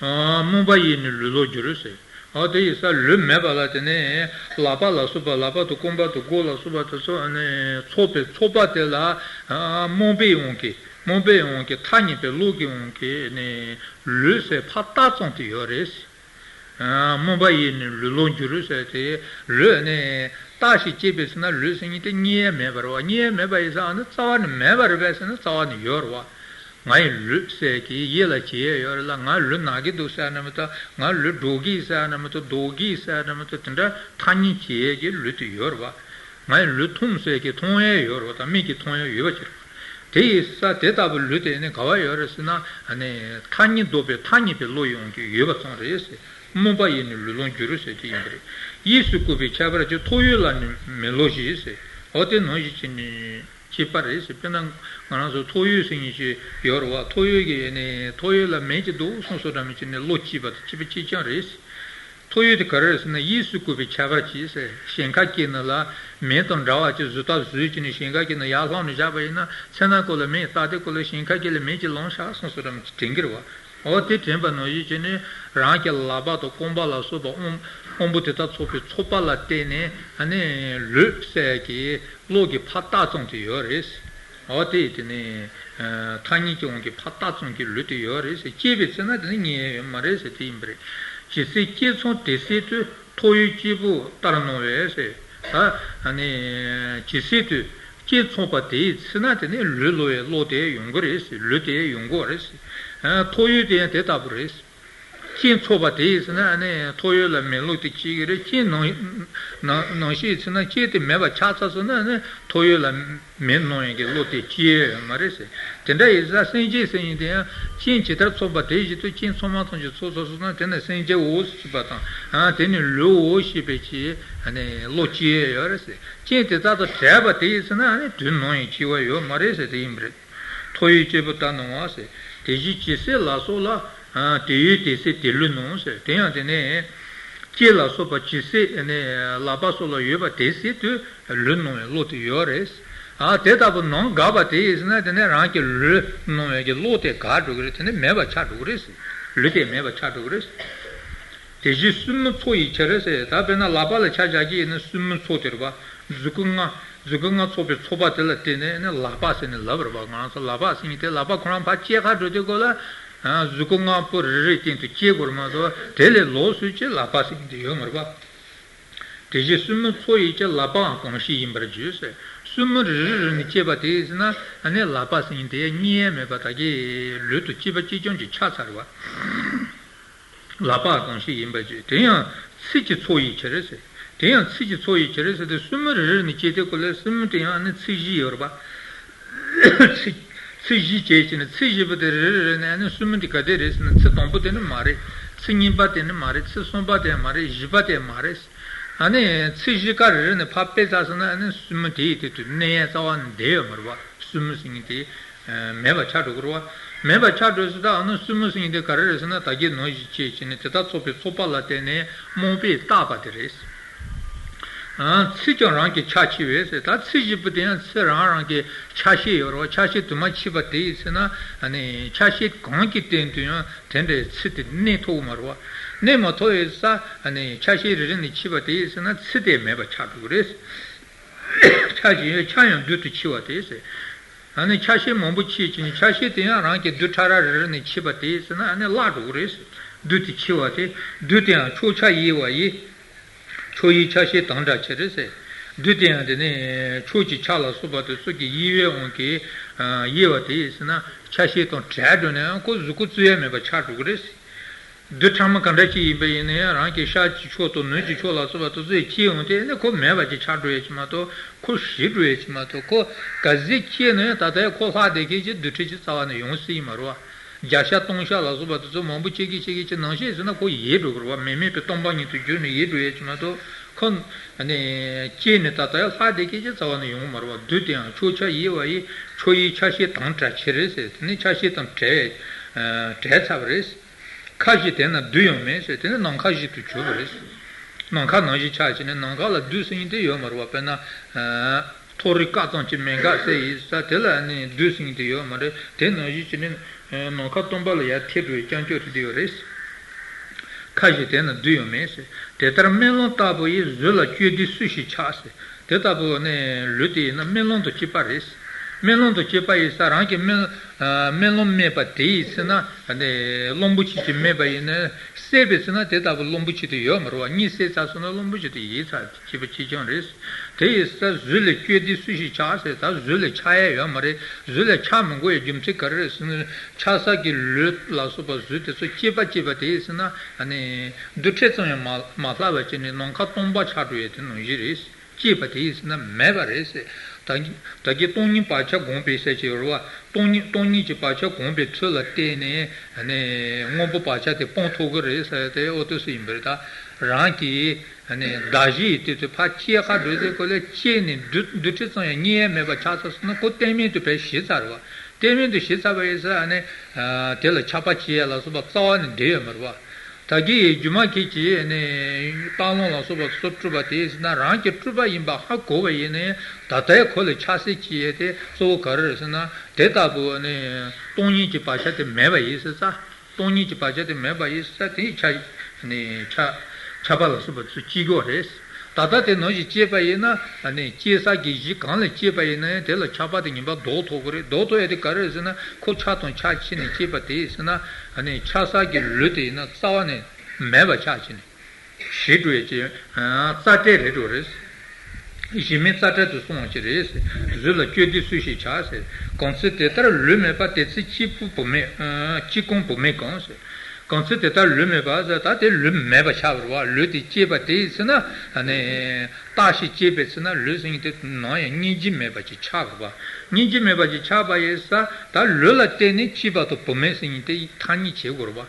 རྨོངས་པ་ཡིས་ནི་ལུས་ལོག་འགྱུར་ཟེར། འོ་དེ་ཡི་ས་ལུས་མེད་པ་ལ་དེ་ནས་ལག་པ་ལ་སོགས་པ་ལག་པ་དང་རྐང་པ་དང་མགོ་ལ་སོགས་པ་དེ་ཚོ་ཨ་ནི་ཚོགས་པའི་ཚོགས་པ་དེ་ལ་རྨོངས་པའི་དབང་གིས་རྨོངས་པའི་དབང་གིས་ཐ་སྙད་པའི་བློ་གི་དབང་གིས་ནི་ལུས་ཟེར་ཕར་བཏགས་ཙམ་དུ་ཡོད་རེད། རྨོངས་པ་ཡིས་ནི་ལུས་ལོག་འགྱུར་ཟེར་ཏེ་ལུས་ནི་བཏགས་ཤིང་སྐྱེས་པའི་ཚེ་ན་ལུས་ཟེར་མཁན་དེ་རྙེད་ཡ་མེད་པ་རེད་བ། རྙེད་ཡ་མེད་པ་ཡིན་ཙང་ཨ་ནི་རྩ་བ་ནས་མེད་པ་རེད་པས་ཟེར་ན་རྩ་བ་ནས་ཡོད་རེད་བ། ང་ཡི་ལུས་ཟེར་གྱི་ཡིད་ལ་བྱེད་ཡས་ཡོད་རེད་ལ། ང་ལུས་ན་གི་འདུག་ཟེར་ན་མི་གཏོགས། ང་ལུས་འགྲོ་གི་ཟེར་ན་མི་གཏོགས། ལྡོག་གི་ཟེར་ན་མི་གཏོགས། དེ་འདྲ་ཐ་སྙད་བྱེད་ཡས་ཀྱི་ལུས་དེ་ཡོད་རེད་བ། ང་ཡི་ལུས་མཐོང་ཟེར་གྱི་མཐོང་ཡས་ཡོད་རེད་བ། ད་མིག་གིས་མཐོང་ཡས་ཡོད་པ་ཅིག་རེད་བ། དེ་ཡི་ས་དེ་ལྟ་བུ་ལུས་དེ་ནི་ག་བ་ཡོད་རེད་ཟེར་ན་ཨ་ནི་ཐ་སྙད་འདོགས་པའི་ཐ་སྙད་པའི་བློ་ཡི་དབང་གིས་ཡོད་པ་ཙམ་རེད་ཟེར། རྨོངས་པ་ཡིས་ནི་ལུས་ལོག་འགྱུར་ཟེར་གྱི་ཡིན་པ་རེད། གཡས་སུ་བཀོད་པའི་ཁྱད་པར་གྱིས། ཐོ་ཡོད་ལ་ནི་མེ་ལོང་བཞིན་ཟེར། འོ་དེ་ནང་བཞིན་བྱས་ནས། ཅེས་པ་རེད་ཟེར། དཔེར་ན་ང་རང་ཚོ་ཐོ་ཡོད་ཟེར་མཁན་ཞིག་ཡོད་རེད་བ། ཐོ་ཡོད་ཀྱི་ནི་ཐོ་ཡོད་ལ་མེ་གཅིག་འདུག་གསུངས་སོ་འདྲ་མི་བྱེད་ནས་བློ་སྐྱིད་པ་དང་སྐྱིད་པ་སྐྱིད་རྐྱང་རེད་ཟེར། ཐོ་ཡོད་དེ་ག་རེ་རེད་ཟེར་ན་གཡས་སུ་བཀོད་པའི་ཁྱད་པར་གྱིས་ཟེར། ཞིང་ཁ་སྐྱེས་ནི་ལ་མེ་དང་འདྲ་བ་ཅིག་བཟོ་ལྟ་བཟོས་ཀྱི་ནི་ཞིང་ཁ་སྐྱེས་ནི་ཡར་ལྷུང་ནས་བཞག་པ་ཡིན་ན་ཚེ་ན་ཀོ་ལ་མེ་ལྟ་དེ་ཀོ་ལ་ཞིང་ཁ་སྐྱེས་ལ་མེ་གཅིག་ལོང་ཤག་གསུངས་སོ་འདྲ་མི་བྱེད་དྲན་གྱི་རེད་བ། འོ་དེ་དྲན་པ་ནང་བཞིན་བྱས་ནས་རང་གི་ལག་པ་དང་རྐང་པ་ལ་སོགས་པ་དབང་དབང་པོ་དེ་དག་ཚོགས་པའི་ཚོགས་པ་ལ་བརྟེན་ནས་ཨ་ནི་ལུས་ཟེར་གྱི་བློ་གི་ཕར་བཏགས་ཙམ་དེ་ཡོད་རེད། འོ་དེ་དེ་ནི་ཐ་སྙད་ཀྱི་དབང་གིས་ཕར་བཏགས་ཙམ་གྱི་ལུས་དེ་ཡོད་རེད་ཟེར། སྐྱེས་པའི་ཚེ་ན་དེ་ནི་རྙེད་ཡོད་མ་རེད་ཟེར་དེ་ཡིན་པ་རེད། ཇི་སྲིད་སྐྱེས་ཚང་དེ་སྲིད་དུ། ཐོ་ཡོད་སྐྱེས་བུ་ལྟར་སྣང་བས་ཟེར། ད་ཨ་ནི་ཇི་སྲིད་དུ་སྐྱེས་ཚང་པ་དེའི་ཚེ་ན་དེ་ནི་ལུས་ལོག་པའི་བློ་དེ་ཡོང་གི་རེད་ཟེར། ལུས་དེ་ཡོང་གི་རེད་ཟེར། ཐོ་ཡོད་དེ་ཡང་དེ་ལྟ་བུ་རེད། སྐྱེས་ཚང་པ་དེ་ཡིན་ཟེར་ན་ཨ་ནི་ཐོ་ཡོད་ལ་མེ་ལོང་དེ་སྐྱེ་གི་རེད། སྐྱེས་ནང་ནང་ནང་བཞིན་ཡིན་ཟེར་ན་སྐྱེས་དེ་མེད་པ་ཆགས་ཚར་སོང་ན་ཨ་ནི་ཐོ་ཡོད་ལ་མེ་སྣང་ཡག་གི་བློ་དེ་སྐྱེ་ཡོད་མ་རེད་ཟེར། དེ་འདྲ་ཡིན་ཙང་སེམས་ཅན་ཟེར་མཁན་དེ་ཡང་རྐྱེན་ཇི་ལྟར་ཚོགས་པ་དེ་བཞིན་དུ་རྐྱེན་ཚང་མ་ཐམས་ཅད་ཚོགས་ཚར་སོང་ན་དེ་ནི་སེམས་ཅན་འོ་ཞེས་པ་དང་དེ་ནི་ལུས་འོ་ཞེས་པའི་ཕྱིར་ཨ་ནི་བློ་སྐྱེ་ཡོད་རེད་ཟེར། རྐྱེན་དེ་དག་དང་བྲལ་བ་དེ་ཡིན་ཟེར་ན་ཨ་ནི་དུས་ནམ་ཡང་སྐྱེ་བ་ཡོད་མ་རེད་ཟེར་དེ་ཡིན་པ་རེད། ཐོ་ཡོད་སྐྱེས་བུ་ལྟར་སྣང་བ་ཟེར། དེ་བཞིན་ཇི་སྲིད་ལ་སོགས་ལ། དེ་ཡོད་དེ་སྲིད་དེ་ལུས་སྣང་ཟེར། དེ་ཡང་དེ་ནས་སྐྱེས་ལ་སོགས་པ་ཇི་སྲིད་ནས་ལག་པ་སོགས་ལ་ཡོད་པ་དེ་སྲིད་དུ་ལུས་སྣང་བའི་བློ་དེ་ཡོད་རེད། ཨ་དེ་ལྟ་བུ་ནང་འགགས་པ་དེ་ཡིན་ཟེར་ན་དེ་ནས་རང་གི་ལུས་སྣང་བའི་གི་བློ་དེ་འགག་འགྲོ་གི་རེད། དེ་ནས་མེད་པ་ཆགས་འགྲོ་གི་རེད། ལུས་དེ་མེད་པ་ཆགས་འགྲོ་གི་རེད། དེ་བཞིན་སྲུ་མོའི་ཚོགས་ཡི་ཕྱིར་ཟེར། ད་དཔེར་ན་ལག་པ་ལ་ཆ་བཞག་གི་ཡིན་ན་སྲུ་མོའི་ཚོགས་དེ་རེད་པ། མཛུ་གུ་ལྔ། མཛུ་གུ་ལྔ་ཚོགས་པའི་ཚོགས་པ་དེ་ལ་བརྟེན་ནས་ནི་ལག་པ་ཟེར་ནས་ལབ་རེད་པ། ང་ཚོ་ལག་པ་ཟེར་མཁན་དེ་ལག་པ་ཁོ་རང་ཕར་བཅད་ཁ་འགྲོ་དུས་སྐབས་ལ། མཛུ་གུ་ལྔ་པོ་རེ་རེའི་སྟེང་དུ་བཅད་དགོས་རེད་མ་གཏོགས་དེ་ལས་ལོགས་སུ་ཅིག་ལག་པ་ཟེར་མཁན་དེ་ཡོད་མ་རེད་པ། དེ་བཞིན་སྲུ་མོའི་ཚོགས་ཡི་ཕྱིར་ལག་པའང་གང་ཞིག་ཡིན་པར་བརྗོད་ཟེར། སྲུ་མོ་རེ་རེ་རེ་ནས་བཅད་པ་དེ་ཡིན་ཟེར་ན་ཨ་ནི་ལག་པ་ཟེར་མཁན་དེ་རྙེད་ཡས་མེད་པ་ད་གི་ལུས་དང་གཅིག་པ་གཅིག་རྐྱང་ཅིག་ཆགས་ཚར་བ། ལག་པ་གང་ཞིག་ཡིན་པར་བརྗོད། དེ་ཡང་ཚིགས་ཀྱི་ཚོགས་ཡི་ཕྱིར་ཟེར། དེ་ཡང་ཚིགས་ཀྱི་ཚོགས་ཡི་ཕྱིར་ཟེར་ཏེ་སྲུ་མོ་རེ་རེ་ནས་བཅད་དེ་ཀོ་ལས་སྲུ་མོ་དེ་ཡང་ཨ་ནི་ཚིགས་བཞི་ཡོད་རེད་པ། ཚིགས་ཚིགས་བཞི་བཅད་ཀྱི་ནི་ཚིགས་བཞི་པོ་དེ་རེ་རེ་རེ་ནས་ཨ་ནི་སྲུ་མོ་དེ་ག་དེ་རེད་ཟེར་ན་ཚིགས་དང་པོ་དེ་ནི་མ་རེད། ཚིགས་གཉིས་པ་དེ་ནི་མ་རེད། ཚིགས་གསུམ་པ་དེ་མ་རེད། བཞི་པ་དེ་མ་རེད། ཨ་ནི་ཚིགས་བཞི་ཀ་རེ་རེ་ནས་ཕར་སྤེལ་ཚར་སོང་ན་ཨ་ནི་སྲུ་མོ་དེ་ཡི་དེ་དུ་གནས་ཡས་རྩ་བ་ནས་བསྡད་ཡོད་མ་རེད་པ། སྲུ་མོ་ཟེར་མཁན་དེ། མེད་པ་ཆགས་འགྲོ་གི་རེད་བ། མེད་པ་ཆགས་འགྲོ་ཟེར་ད་ཨ་ནི་སྲུ་མོ་ཟེར་མཁན་དེ་ག་རེ་རེད་ཟེར་ན་ད་གིན་ནང་བཞིན་བྱས་བྱས་ནས་དེ་དག་ཚོགས་པའི་ཚོགས་པ་ལ་བརྟེན་ནས་རྨོངས་པས་བཏགས་པ་དེ་རེད། ཚིག་ཀྱང་རང་གི་ཆ་ཕྱེ་བས་ཟེར། ད་ཚིགས་བཞི་པོ་དེ་ཡང་ཚིག་རང་རང་གི་ཆ་ཤས་ཡོད་རེད་བ། ཆ་ཤས་དུ་མ་ཕྱེ་བ་དེ་ཡིན་ཟེར་ན་ཨ་ནི་ཆ་ཤས་གང་གི་སྟེང་དུ་ཡང་དེ་འདྲའི་ཚིག་དེ་གནས་ཐུབ་ཀྱི་མ་རེད་བ། གནས་མ་ཐུབ་པའི་ས་ཨ་ནི་ཆ་ཤས་རེ་རེ་ནས་ཕྱེ་བ་དེ་ཡིན་ཟེར་ན་ཚིག་དེ་མེད་པ་ཆགས་འགྲོ་གི་རེད། ཆ་ཞིག་ཡོད། ཆ་ཡང་བསྡུས་ཏེ་ཕྱེ་བ་དེ་ཟེར། ཨ་ནི་ཆ་ཤས་མང་པོ་ཕྱེ་ཕྱེ་ནས་ཆ་ཤས་དེ་ཡང་རང་གི་རྡུལ་ཕྲ་རབ་རེ་རེ་ནས་ཕྱེ་བ་དེ་ཟེར་ན་ཨ་ནི་བརླག་འགྲོ་གི་རེད་ཟེར། བསྡུས་ཏེ་ཕྱེ་བ་དེ། བསྡུས་ཏེ་ཡང་ཕྱོགས་ཆ་དབྱེ་བ་ཡིས། ཕྱོགས་དབྱེ་ཆ་ཤས་དང་འདྲ་ཕྱིར་ཟེར། བསྡུས་ཏེ་ཡང་དེ་ནས་ཕྱོགས་ཀྱི་ཆ་ལ་སོགས་པ་དེ་ཚོ་གི་དབྱེ་བའི་དབང་གིས་དབྱེ་བ་དེ་ཡིས་ཟེར་ན་ཆ་ཤས་དང་བྲལ་འགྲོ་ནས་ཡང་ཁོ་གཟུགས་སྐུ་བཙུགས་ཡ་མེད་པ་ཆགས་འགྲོ་གི་རེད་ཟེར། རྡུལ་ཕྲ་མོ་ག་འདྲ་ཅིག་ཡིན་པ་ཡིན་ན་ཡང་རང་གི་ཤར་གྱི་ཕྱོགས་དང་ནུབ་ཀྱི་ཕྱོགས་ལ་སོགས་པ་དེ་ཚོ་སྐྱེས་འོང་དུས་ནི་ཁོ་མེད་པ་ཅིག་ཆགས་འགྲོ་ཡས་ཅིག་མ་གཏོགས་ཁོ་ཞི་འགྲོ་ཡས་ཅིག་མ་གཏོགས། ཁོ་ག་ཟིག་སྐྱེས་ན་ཡང་ད་ལྟ་ཡང་ཁོ་ལྷག་བསྡད་མཁན་གྱི་རྡུལ་ཕྲན་ཅིག་རྩ་བ་ནས་ཡོང་སྲིད་ཀྱི་མ་རེད་བ། བརྒྱ་ཤ་སྟོང་ཤ་ལ་སོགས་པ་དེ་ཚོ་མང་པོ་སྐྱེ་གི་སྐྱེ་གི་ཅིག་ནང་བཞིན་ཟེར་ན་ཁོ་ཡལ་འགྲོ་གི་རེད་བ། མེ་མེད་པའི་སྟོང་པ་ཉིད་དུ་གྱུར་ནས་ཡལ་འགྲོ་ཡས་ཅིག་མ་གཏོགས། ཁོ་ནི་སྐྱེས་ནས་ད་ལྟ་ཡང་ལྷག་བསྡད་མཁན་གྱི་རྩ་བ་ནས་ཡོང་གི་མ་རེད་བ། རྡུལ་དེ་ཡང་ཕྱོགས་ཆ་དབྱེ་བ་ཡིས་ཕྱོགས་དབྱེ་ཆ་ཤས་དང་བྲལ་ཕྱིར་ཟེར། དེ་ནི་ཆ་ཤས་དང་བྲལ་བྲལ་ཚར་བ་རེད། ཁ་ཞིག་དེ་ན་རྡུལ་ཡང་མེད་ཟེར། དེ་ནི་ནམ་མཁའ་ཞིག་ཏུ་གྱུར་པ་རེད། ནམ་མཁའ་ནང་བཞིན་ཆགས་བྱས་ནས་ནམ་མཁའ་ལ་རྡུལ་ཟེར་མཁན་དེ་ཡོད་མ་རེད་བ། དཔེར་ན། མཐོ་རིས་སྐར་ཙམ་གྱི་མེ་འགག་ཟེར་ཡིན་ས་དེ་ལ་ནི་རྡུལ་ཟེར་མཁན་དེ་ཡོད་མ་རེད། དེ་ནང་བཞིན་བྱས་ནས་ནམ་མཁའ་སྟོང་པ་ལ་ཡར་ཐེབས་འགྲོ་བའི་རྐྱང་ཕྱོགས་དེ་འདྲ་ཡོད་རེད། ཁ་ཞིག་དེ་ན་རྡུལ་ཡང་མེད་ཟེར། དེ་ལྟར་སྨོན་ལམ་ལྟ་བུ་ཡིས་གཟུགས་ལ་སྤྱོད་བདེ་སུ་ཞིག་ཆགས་ཟེར། དེ་ལྟ་བུ་ནི་ལུས་དེ་ཡིན་ན་སྨོན་ལམ་དང་བཅས་པ་རེད། སྨོན་ལམ་དང་བཅས་པ་ཡིན་ས་རང་གི་སྨོན་སྨོན་ལམ་སྨྲས་པ་དེ་ཡིན་ཟེར་ན་ནི་གླང་པོ་ཆེ་གིས་སྨྲས་པ་ཡིན་ན་བསད་པས་ཟེར་ན་དེ་ལྟ་བུ་གླང་པོ་ཆེ་དེ་ཡོད་མ་རེད་བ། གཉིད་སད་ཚར་སོང་ན་གླང་པོ་ཆེ་དེ་ཡལ་ཚར་བྱས་པ་གཅིག་རྐྱང་རེད། དེ་ཡིན་ས་གཟུགས་ལ་སྤྱོད་བདེ་སུ་ཞིག་ཆགས་ཟེར། ད་གཟུགས་ལ་ཆགས་ཡ་ཡོད་མ་རེད། གཟུགས་ལ་ཆགས་མི་དགོས་ཡ་རྒྱུ་མཚན་ག་རེ་རེད་ཟེར་ན། ཆགས་ས་གི་ལུས་ལ་སོགས་པ་གཟུགས་དེ་ཚོ་སྐྱེས་པ་སྐྱེས་པ་དེ་ཡིན་ཟེར་ན་ནི་རྡུལ་ཕྲན་ཙམ་ཡང་མ་མ་ལྷག་པ་བྱས་ནས་ནམ་མཁའ་སྟོང་པ་ཆགས་འགྲོ་ཡ་དེ་ནང་བཞིན་རེད། སྐྱེས་པ་དེ་ཡིན་ཟེར་ན་མེད་པ་རེད་ཟེར། ད་ད་གིན་སྟོང་ཉིད་བག་ཆགས་བསྒོམས་པའི་ཟེར་གྱི་ཡོད་རེད་བ། སྟོང་ཉིད་སྟོང་ཉིད་ཀྱི་བག་ཆགས་བསྒོམས་པའི་ཚུལ་ལ་བརྟེན་ནས་ནི་སྔོན་པོ་བག་ཆགས་དེ་སྤང་ཐུབ་ཀྱི་རེད་ཟེར་ཏེ། ཨོ་ཏོ་སུ་ཡིན་པ་རེད། ད་རང་གི་ནི་གདགས་གཞི་ཡི་དེ་ཚོ་ཕར་སྐྱེས་ཁ་འགྲོ་དུས་ཁོ་ལ་སྐྱེས་ནས་རྡུལ་རྡུལ་ཕྲན་ཙམ་ཡང་རྙེད་ཡ་མེད་པ་ཆགས་ཚར་སོང་ན་ཁོ་གཏན་མེད་དུ་བས་ཞི་ཚར་བ། གཏན་མེད་དུ་ཞི་ཚར་བ་ཡིན་ས་ནི་དེ་ལ་ཆགས་པ་སྐྱེ་ཡ་ལ་སོགས་པ་རྩ་བ་ནས་འབྲེལ་ཡོད་མ་རེད་བ། ད་གིན་སྒྱུ་མ་མཁན་གྱིས་ནི་རྟ་གླང་ལ་སོགས་པ་སོགས་སྤྲུལ་པ་དེ་ཡིན་ཟེར་ན་རང་གི་སྤྲུལ་པ་ཡིན་པ་ཧ་གོ་བ་ཡིན་ནའི་ད་ལྟའི་ཁོ་ལ་ཆགས་སྲེད་སྐྱེ་ཡས་དེ་གཙོ་བོ་ག་རེ་རེད་ཟེར་ན། དེ་ལྟ་བུ་ནི་སྟོང་ཉིད་ཀྱི་བག་ཆགས་དེ་མེད་པ་ཡིན་ཟེར་ས། སྟོང་ཉིད་ཀྱི་བག་ཆགས་དེ་མེད་པ་ཡིན་ས་དེ་ཆ་ནི་ཆ་ཆགས་པ་ལ་སོགས་པ་ཚོ་སྐྱེ་དགོས་རེད། ད་ལྟ་དེ་ནང་བཞིན་སྐྱེས་པ་ཡིན་ན་ནི་སྐྱེ་ས་གི་གཞི་གང་ལ་སྐྱེས་པ་ཡིན་ན་ཡང་དེ་ལ་ཆགས་པ་དེ་ངེས་པར་ལྡོག་ཐུབ་ཀྱི་རེད། ལྡོག་ཐུབ་ཡ་དེ་ག་རེ་རེད་ཟེར་ན་ཁོ་ཆགས་དང་ཆགས་ཕྱིན་ནས་སྐྱེས་པ་དེ་ཡིན་ཟེར་ན་ནི་ཆགས་ས་གི་ལུས་དེ་ཡིན་ན་རྩ་བ་ནས་མེད་པ་ཆགས་ཕྱིན་ནས། ཞི་འགྲོ་ཡས་ཀྱི་རྩ་བྲལ་རེད་འགྲོ་རེད། གཞི་མེད་རྩ་བྲལ་དུ་སོང་བ་ཅི་རེད་ཟེར། གཟུགས་ལ་སྤྱོད་བདེ་སུ་ཞིག་ཆགས་ཟེར། གང་ཚེ་དེ་ལྟར་ལུས་མེད་པ། དེ་ཚེ་སྐྱེས་བུ་བུད་མེད་ཨ་སྐྱེས་གང་བུད་མེད་གང་ཟེར། གང་ཚེ་དེ་ལྟར་ལུས་མེད་པ་ཟེར་ད་དེ་ལུས་མེད་པ་ཆགས་པ་རེད་བ། ལུས་དེ་སྐྱེས་པ་དེ་ཡིན་ཟེར་ན་ནི་རྟགས་ཤིག་སྐྱེས་པའི་ཚེ་ན་ལུས་ཟེར་མཁན་དེ་ནམ་ཡང་སྙིང་རྗེ་མེད་པ་ཅིག་ཆགས་པ་རེད་བ། སྙིང་རྗེ་མེད་པ་ཅིག་ཆགས་པ་ཡིན་ས་ད་ལུས་ལ་བརྟེན་ནས་སྐྱེས་པ་དང་བུད་མེད་ཟེར་མཁན་དེ་ཐ་སྙད་བྱེད་དགོས་རེད་བ།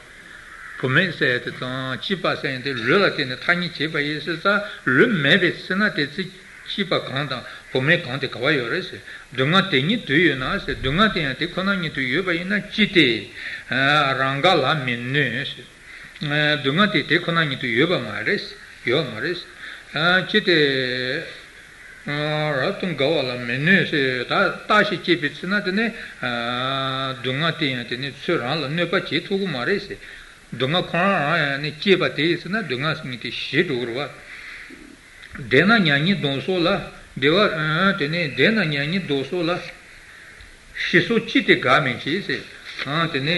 བུད་མེད་ཟེར་ཡ་དེ་དང་སྐྱེས་པ་ཟེར་ཡ་དེ་ལུས་ལ་བརྟེན་ནས་ཐ་སྙད་བྱས་པ་ཡིན་ཟེར་ཙང་ལུས་མེད་པའི་ཚེ་ན་དེ་ཚེ་སྐྱེས་པ་གང་དང་བུད་མེད་གང་དེ་ག་བ་ཡོད་རེད་ཟེར། སྡུག་བསྔལ་དེ་ཉིད་དུ་ཡོད་ན་ཟེར། སྡུག་བསྔལ་དེ་ཡང་དེ་ཁོ་ན་ཉིད་དུ་ཡོད་པ་ཡིན་ན་ཅི་སྟེ་རང་དགའ་ལ་མི་གནོད་ཟེར། སྡུག་བསྔལ་དེ་དེ་ཁོ་ན་ཉིད་དུ་ཡོད་པ་མ་རེད། ཡོད་མ་རེད། ཅི་སྟེ། རབ་ཏུ་དགའ་བ་ལ་མི་གནོད་ཟེར། ད་རྟགས་ཤིག་སྐྱེས་པའི་ཚེ་ན་དེ་ནི་སྡུག་བསྔལ་དེ་ཡང་དེ་ནི་ཚུར་རང་ལ་གནོད་པ་བྱེད་ཐུབ་ཀྱི་མ་རེད་ཟེར། སྡུག་བསྔལ་ཁོ་རང་རང་ཡང་ནི་སྐྱེས་པ་དེ་ཡིན་ཟེར་ན་སྡུག་བསྔལ་ཟེར་མཁན་དེ་ཞི་འགྲོ་གི་རེད་བ། བདེ་ན་མྱ་ངན་གདོན་སོགས་ལ། བདེ་བ་དེ་ནི་བདེ་ན་མྱ་ངན་གདོན་སོགས་ལ། ཞི་སོགས་ཅི་སྟེ་དགའ་མིན་བྱེད་ཟེར། ཨ་དེ་ནས་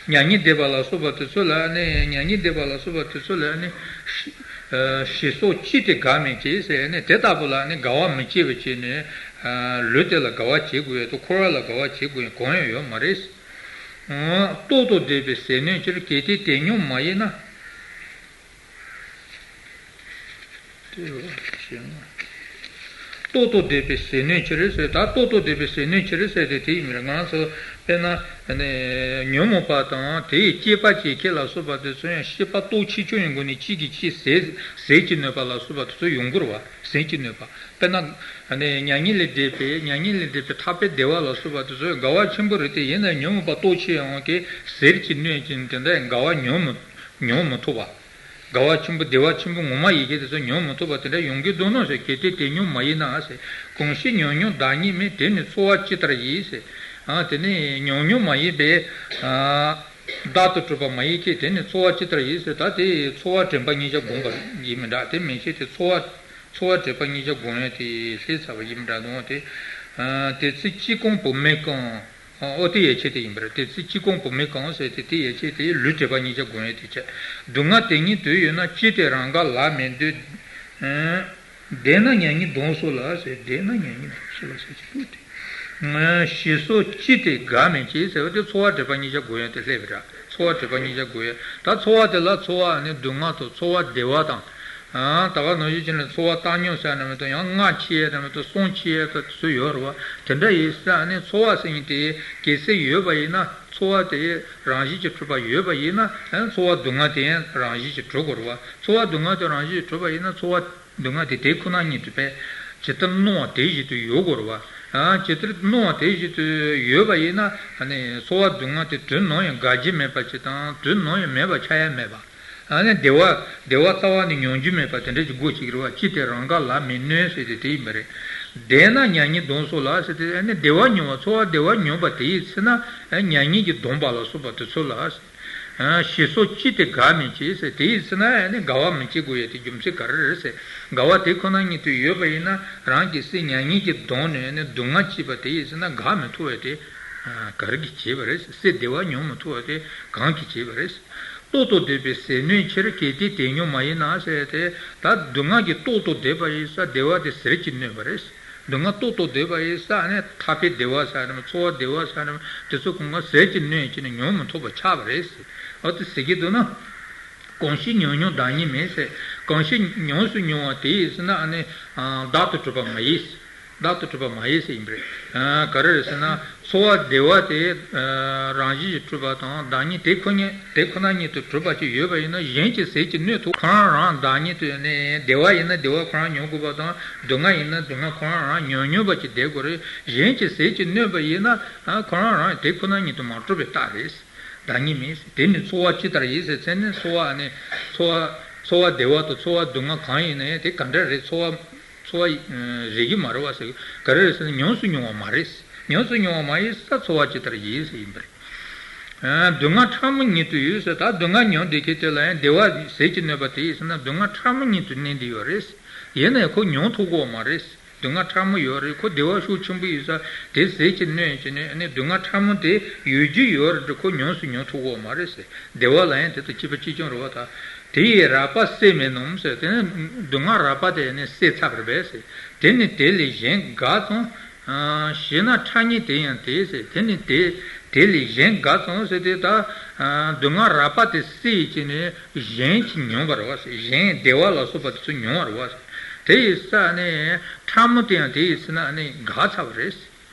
མྱ་ངན་འདས་པ་ལ་སོགས་པ་དེ་ཚོ་ལ་ནི་མྱ་ངན་འདས་པ་ལ་སོགས་པ་དེ་ཚོ་ལ་ནི་ཞི་ཨ་ཞི་སོགས་ཅི་སྟེ་དགའ་མིན་བྱེད་ཟེར་ནས་དེ་ལྟ་བུ་ལ་ནི་དགའ་བ་མི་བྱེད་པ་བྱས་ནས་ཨ་ལུས་དེ་ལ་དགའ་བ་བྱེད་དགོས་ཡ་དང་འཁོར་བ་ལ་དགའ་བ་བྱེད་དགོས་ཡ་གང་ཡང་ཡོད་མ་རེད། ཨ་ལྟོགས་དང་ལྡན་པའི་ཟས་གནོད་ཕྱིར། གལ་ཏེ་དེ་སྙོམས་མ་ཡིན་ན། ལྟོགས་དང་ལྡན་པའི་ཟས་གནོད་ཕྱིར་ཟེར། ད་ལྟོགས་དང་ལྡན་པའི་ཟས་གནོད་ཕྱིར་ཟེར་དེ་དེ་ཡིན་པ་རེད། ང་རང་ཚོ་དཔེར་ན་ཉོན་མོངས་པ་དང་དེ་ཡི་སྐྱེད་པ་བྱེད་མཁན་ལ་སོགས་པ་དེ་ཚོ་ཡང་ཤེས་པ་སྟོབས་ཆེ་ཆུང་ཡིན་དགོས་ནས་གཅིག་གིས་གཅིག་ཟས་ཟས་ཀྱི་གནོད་པ་ལ་སོགས་པ་དེ་ཚོ་ཡོང་གི་རེད་བ། ཟས་ཀྱི་གནོད་པ་དཔེར་ན་མྱ་ངན་ལས་འདས་པའི་མྱ་ངན་ལས་འདས་པའི་ཐར་པའི་བདེ་བ་ལ་སོགས་པ་དེ་ཚོ་དགའ་བ་ཆེན་པོ་རེད་དེ། ཡིན་ན་ཉོན་མོངས་པ་སྟོབས་ཆེ་ཡོང་གི་ཟས་ཀྱི་གནོད་ཀྱིན་དེ་འདྲ་དགའ་བ་མྱོང་མི་མྱོང་མི་ཐུབ་པ། དགའ་བ་ཆེན་པོ་བདེ་བ་ཆེན་པོ་ངོ་མ་ཡི་གེ་དེ་ཚོ་མྱོང་མི་ཐུབ་པ་དེ་འདྲ་ཡོང་གི་འདུག་ནོ་ཟེར། གལ་ཏེ་དེ་སྙོམས་མ་ཡིན་ན་ཟེར། གང་ཞིག་ཉམས་མྱོང་བདག་ཉིད་མིན། དེ་ནི་འཚོ་བ་ཇི་ལྟར་ཡིན་ཟེར། ཨ་དེ་ནི་ཉམས་མྱོང་མ་ཡིན་པའི་ཨ་བདག་ཏུ་གྲུབ་པ་མ་ཡིན་གྱི་དེ་ནི་འཚོ་བ་ཅི་ལྟར་ཡིན་ཟེར། ད་དེ་འཚོ་བ་དྲན་པ་གཉིས་ཆ་སྒོམ་པ་ཡིན་མི་འདྲ། དེ་མིན་ཞེས་དེ་འཚོ་བ་འཚོ་བ་དྲན་པ་གཉིས་ཆ་སྒོམ་ཡ་དེ་སླེབས་ཚར་བ་ཡིན་མི་འདྲ་འདུག་དེ། ཨ་དེ་ཚེ་སྐྱེས་གང་བུད་མེད་གང་། ཨོ་དེ་ཡ་ཆེ་དེ་ཡིན་པ་རེད། དེ་ཚེ་སྐྱེས་གང་བུད་མེད་གང་ཟེར་དེ་དེ་ཡ་ཆེ་དེ་ལུས་དྲན་པ་གཉིས་ཆ་སྒོམ་ཡ་དེ་ཆེ། སྡུག་བསྔལ་དེ་ཉིད་དུ་ཡོད་ན། ཅི་སྟེ་རང་དགའ་ལ་མི་འདོད། བདེ་ན་མྱ་ངན་གདོན་སོགས་ལ་ཟེར། བདེ་ན་མྱ་ངན་གདོན་སོགས་ལ་ཟེར་གྱི་འདུག་སྟེ། ཞེས་སོགས་ཅི་སྟེ་དགག་མི་བྱེད་ཟེར་བ་དེ་ཚོར་བ་སྒྲིབ་པ་གཉིས་ཆར་བགོ་ཡ་དེ་སླེབས་པ་རེད། ཚོར་བ་སྒྲིབ་པ་གཉིས་ཆར་བགོ་ཡ། ད་ཚོར་བ་དེ་ལ་ཚོར་བ་ནི་སྡུག་བསྔལ་དང་ཚོར་བ་བདེ་བ་དང་། ཨ་ད་ག་ནང་བཞིན་བྱས་ནས་ཚོར་བ་བཏང་སྙོམས་ཟེར་ནས་མི་འདུག་ཡང་ལྔ་ཕྱེ་ཡས་ནས་མི་འདུག་གསུམ་ཕྱེ་ཡས་ཀྱི་ཚུལ་ཡོད་རེད་བ། དེ་འདྲ་ཡིན་ཙང་ནི་ཚོར་བ་ཟེར་མཁན་དེ་གལ་སྲིད་ཡོད་པ་ཡིན་ན། ཚོར་བ་དེ་རང་བཞིན་གྱིས་གྲུབ་པ་ཡོད་པ་ཡིན་ན། ཚོར་བ་སྡུག་བསྔལ་དེ་ཡང་རང་བཞིན་གྱིས་གྲུབ་དགོས་རེད་བ། ཚོར་བ་སྡུག་བསྔལ་དེ་རང་བཞིན་གྱིས་གྲུབ་པ་ཡིན་ན། ཚོར་བ་སྡུག་བསྔལ་དེ་དེ་ཁོ་ན་ཉིད་དུ་བས། ཇི་ལྟར་སྣང་བ་དེ་བཞིན་དུ་ཡོད་དགོས་རེད་བ། ཨ་ཇི་ལྟར་སྣང་བ་དེ་བཞིན་དུ་ཡོད་པ་ཡིན་ན། ཨ་ནི་ཚོར་བ་སྡུག་བསྔལ་དེ་དུས་ནམ་ཡང་འགག་རྒྱུ་མེད་པ་ཅིག་དང་། དུས་ནམ་ཡང་མེད་པ་ཆགས་ཡ་མེད་པ། ཨ་ནི་བདེ་བ། བདེ་བ་རྩ་བ་ནས་མྱོང་རྒྱུ་མེད་པ་དེ་འདྲ་ཅིག་དགོས་ཀྱི་རེད་བ། ཅི་སྟེ་རང་འགག་ལ་མི་གནོད་ཟེར་དེ་དེ་ཡིན་པ་རེད། བདེ་ན་མྱ་ངན་གདོན་སོགས་ལ་ཟེར་དེ། ཨ་ནི་བདེ་བ་མྱོང་བ། ཚོར་བ་བདེ་བ་མྱོང་བ་དེ་ཡིན་ཟེར་ན། ཨ་མྱ་ངན་གྱིས་གདོན་པ་ལ་སོགས་པ་དེ་ཚོ་ལ་ཟེར། ཨ་ཞེས་སོགས་ཅི་སྟེ་དགག་མི་བྱེད་ཟེར། དེ་ཡིན་ཟེར་ན་ཨ་ནི་དགག་པ་མི་བྱེད་དགོས་ཡ་དེ་རྒྱུ་མཚན་ག་རེ་རེད་ཟེར། དགག་པ་དེ་ཁོ་ན་ཉིད་དུ་ཡོད་པ་ཡིན་ན། རང་གི་སེམས་མྱ་ངན་གྱིས་གདུངས་ནས་ཨ་ནི་སྡུག་བསྔལ་སྐྱེས་པ་དེ་ཡིན་ཟེར་ན་དགག་མི་ཐུབ་པ་དེ་ག་རེ་གིས་བྱས་པ་རེད། སེམས་བདེ་བ་མྱོང་མི་ཐུབ་པ་དེ་གང་གིས་བྱས་པ་རེད། ལྟོགས་ལྟོགས་བསྡད་པའི་ཟས་ནོན་ཕྱིར། གལ་ཏེ་དེ་མྱོང་མ་ཡིན་ན་ཟེར་ཏེ། ད་སྡུག་བསྔལ་གྱིས་ལྟོགས་ལྟོགས་བསྡད་པ་ཡིན་ཙང་བདེ་བ་དེ་ཟས་ཀྱིས་གནོན་པ་རེད། སྡུག་བསྔལ་ལྟོགས་ལྟོགས་བསྡད་པ་ཡིན་ཙང་ནི་ཐར་པའི་བདེ་བ་ཟེར་ནའང་ཚོར་བ་བདེ་བ་ཟེར་ནའང་དེ་ཚོ་ཁོ་ན་ཟས་ཀྱིས་གནོན་བྱས་ནས་མྱོང་མི་ཐུབ་པ་ཆགས་པ་རེད། འོ་དེ་ཟེར་གྱི་འདུག་ན། གང་ཞིག་མྱོང་མྱོང་བདག་ཉིད་མིན་ཟེར། གང་ཞིག་ཉམས་སུ་མྱོང་བ་དེ་ཡིན་ཟེར་ན་ཨ་ནི་བདག་ཏུ་གྲུབ་པ་མ་ཡིན། བདག་ཏུ་གྲུབ་པ་མ་ཡིན་ཟེར་ཡིན་པ་རེད། ག་རེ་རེད་ཟེར་ན། ཚོར་བ་བདེ་བ་དེ་རང་བཞིན་གྱིས་གྲུབ་པ་དང་བདག་ཉིད་དེ་ཁོ་ཉིད་དེ་ཁོ་ན་ཉིད་དུ་གྲུབ་པ་ཅིག་ཡོད་པ་ཡིན་ན། གཞན་གྱིས་ཟས་ཀྱིས་གནོན་ཐུབ། ཁོ་རང་རང་བདག་ཉིད་དུ་ནི་བདེ་བ་ཡིན་ན་བདེ་བ་ཁོ་རང་མྱོང་དགོས་པ་དང་། སྡུག་བསྔལ་ཡིན་ན་སྡུག་བསྔལ་ཁོ་རང་རང་མྱོང་མྱོང་བ་ཅིག་བསྡད་དགོས་རེད། གཞན་གྱིས་ཟས་ཀྱིས་གནོན་པ་ཡིན་ན་ཁོ་རང་རང་དེ་ཁོ་ན་ཉིད་དུ་མ་གྲུབ་པའི་རྟགས་རེད། བདག་ཉིད་མིན། དེ་ནི་ཚོར་བ་ཅི་ལྟར་ཡིན་ཟེར་ཚེ་ནི་ཚོར་བ་ནི་ཚོར་བ་ཚོར་བ་བདེ་བ་དང་ཚོར་བ་སྡུག་བསྔལ་གང་ཡིན་ན་ཡང་དེ་ག་འདྲ་རེད། ཚོར་བ་ཚོར་བ་རེད་ཀྱི་མ་རེད་བ་ཟེར། ག་རེ་རེད་ཟེར་ན་ཉམས་སུ་མྱོང་བ་མ་རེད། ཉམས་སུ་མྱོང་བ་མ་ཡིན་ཙང་ཚོར་བ་ཅི་ལྟར་ཡིན་ཟེར་ཡིན་པ་རེད། སྡུག་བསྔལ་ཕྲ་མོ་ཉིད་དུ་ཡོད་ཟེར། ད་སྡུག་བསྔལ་མྱོང་བསྡད་མཁན་དེ་ལ་ཡང་བདེ་བ་ཟས་ཀྱིས་གནོན་པ་དེ་ཡིན་ཟེར་ན་སྡུག་བསྔལ་ཕྲ་མོ་ཉིད་དུ་གནས་བསྡད་ཡོད་རེད། ཡིན་ནའི་ཁོ་མྱོང་ཐུབ་ཀྱི་ཡོད་མ་རེད། སྡུག་བསྔལ་ཕྲ་མོ་ཡོད་རེད། ཁོ་བདེ་བ་ཤུགས་ཆེན་པོ་ཡོད་ས་དེ་ཟས་ཀྱིས་གནོན་བྱས་ནས་ནི་སྡུག་བསྔལ་ཕྲ་མོ་དེ་ཡོད་རྒྱུ་ཡོད་རེད། ཁོ་ཉམས་སུ་མྱོང་ཐུབ་ཀྱི་ཡོད་མ་རེད་ཟེར། བདེ་བ་ལ་ཡང་དེ་དང་གཅིག་པ་གཅིག་རྐྱང་རེད་བ། ད་དེ་ཡི་རགས་པ་བསལ་མིན་ནམ་ཟེར། དེ་ནི་སྡུག་བསྔལ་རགས་པ་དེ་ནི་བསལ་ཚར་བ་རེད་པས་ཟེར། དེ་ནི་དེ་ལས་གཞན་འགག་ཙང་། ཞེ་ན་ཕྲ་ཉིད་དེ་ཡང་དེ་ཟེར། དེ་ནི་དེ་དེ་ལས་གཞན་འགག་ཙང་ཟེར་ཏེ། ད་སྡུག་བསྔལ་རགས་པ་དེ་བསལ་བྱས་ནས་གཞན་གྱིས་མྱོང་བ་རེད་བ་ཟེར། གཞན་བདེ་བ་ལ་སོགས་པ་དེ་ཚོ་མྱོང་བ་རེད་བ་ཟེར། དེ་ཡི་ས་ནས་ཕྲ་མོ་དེ་ཡང་དེ་ཡི་ཚེ་ན་ནི་འགག་ཚར་བ་རེད།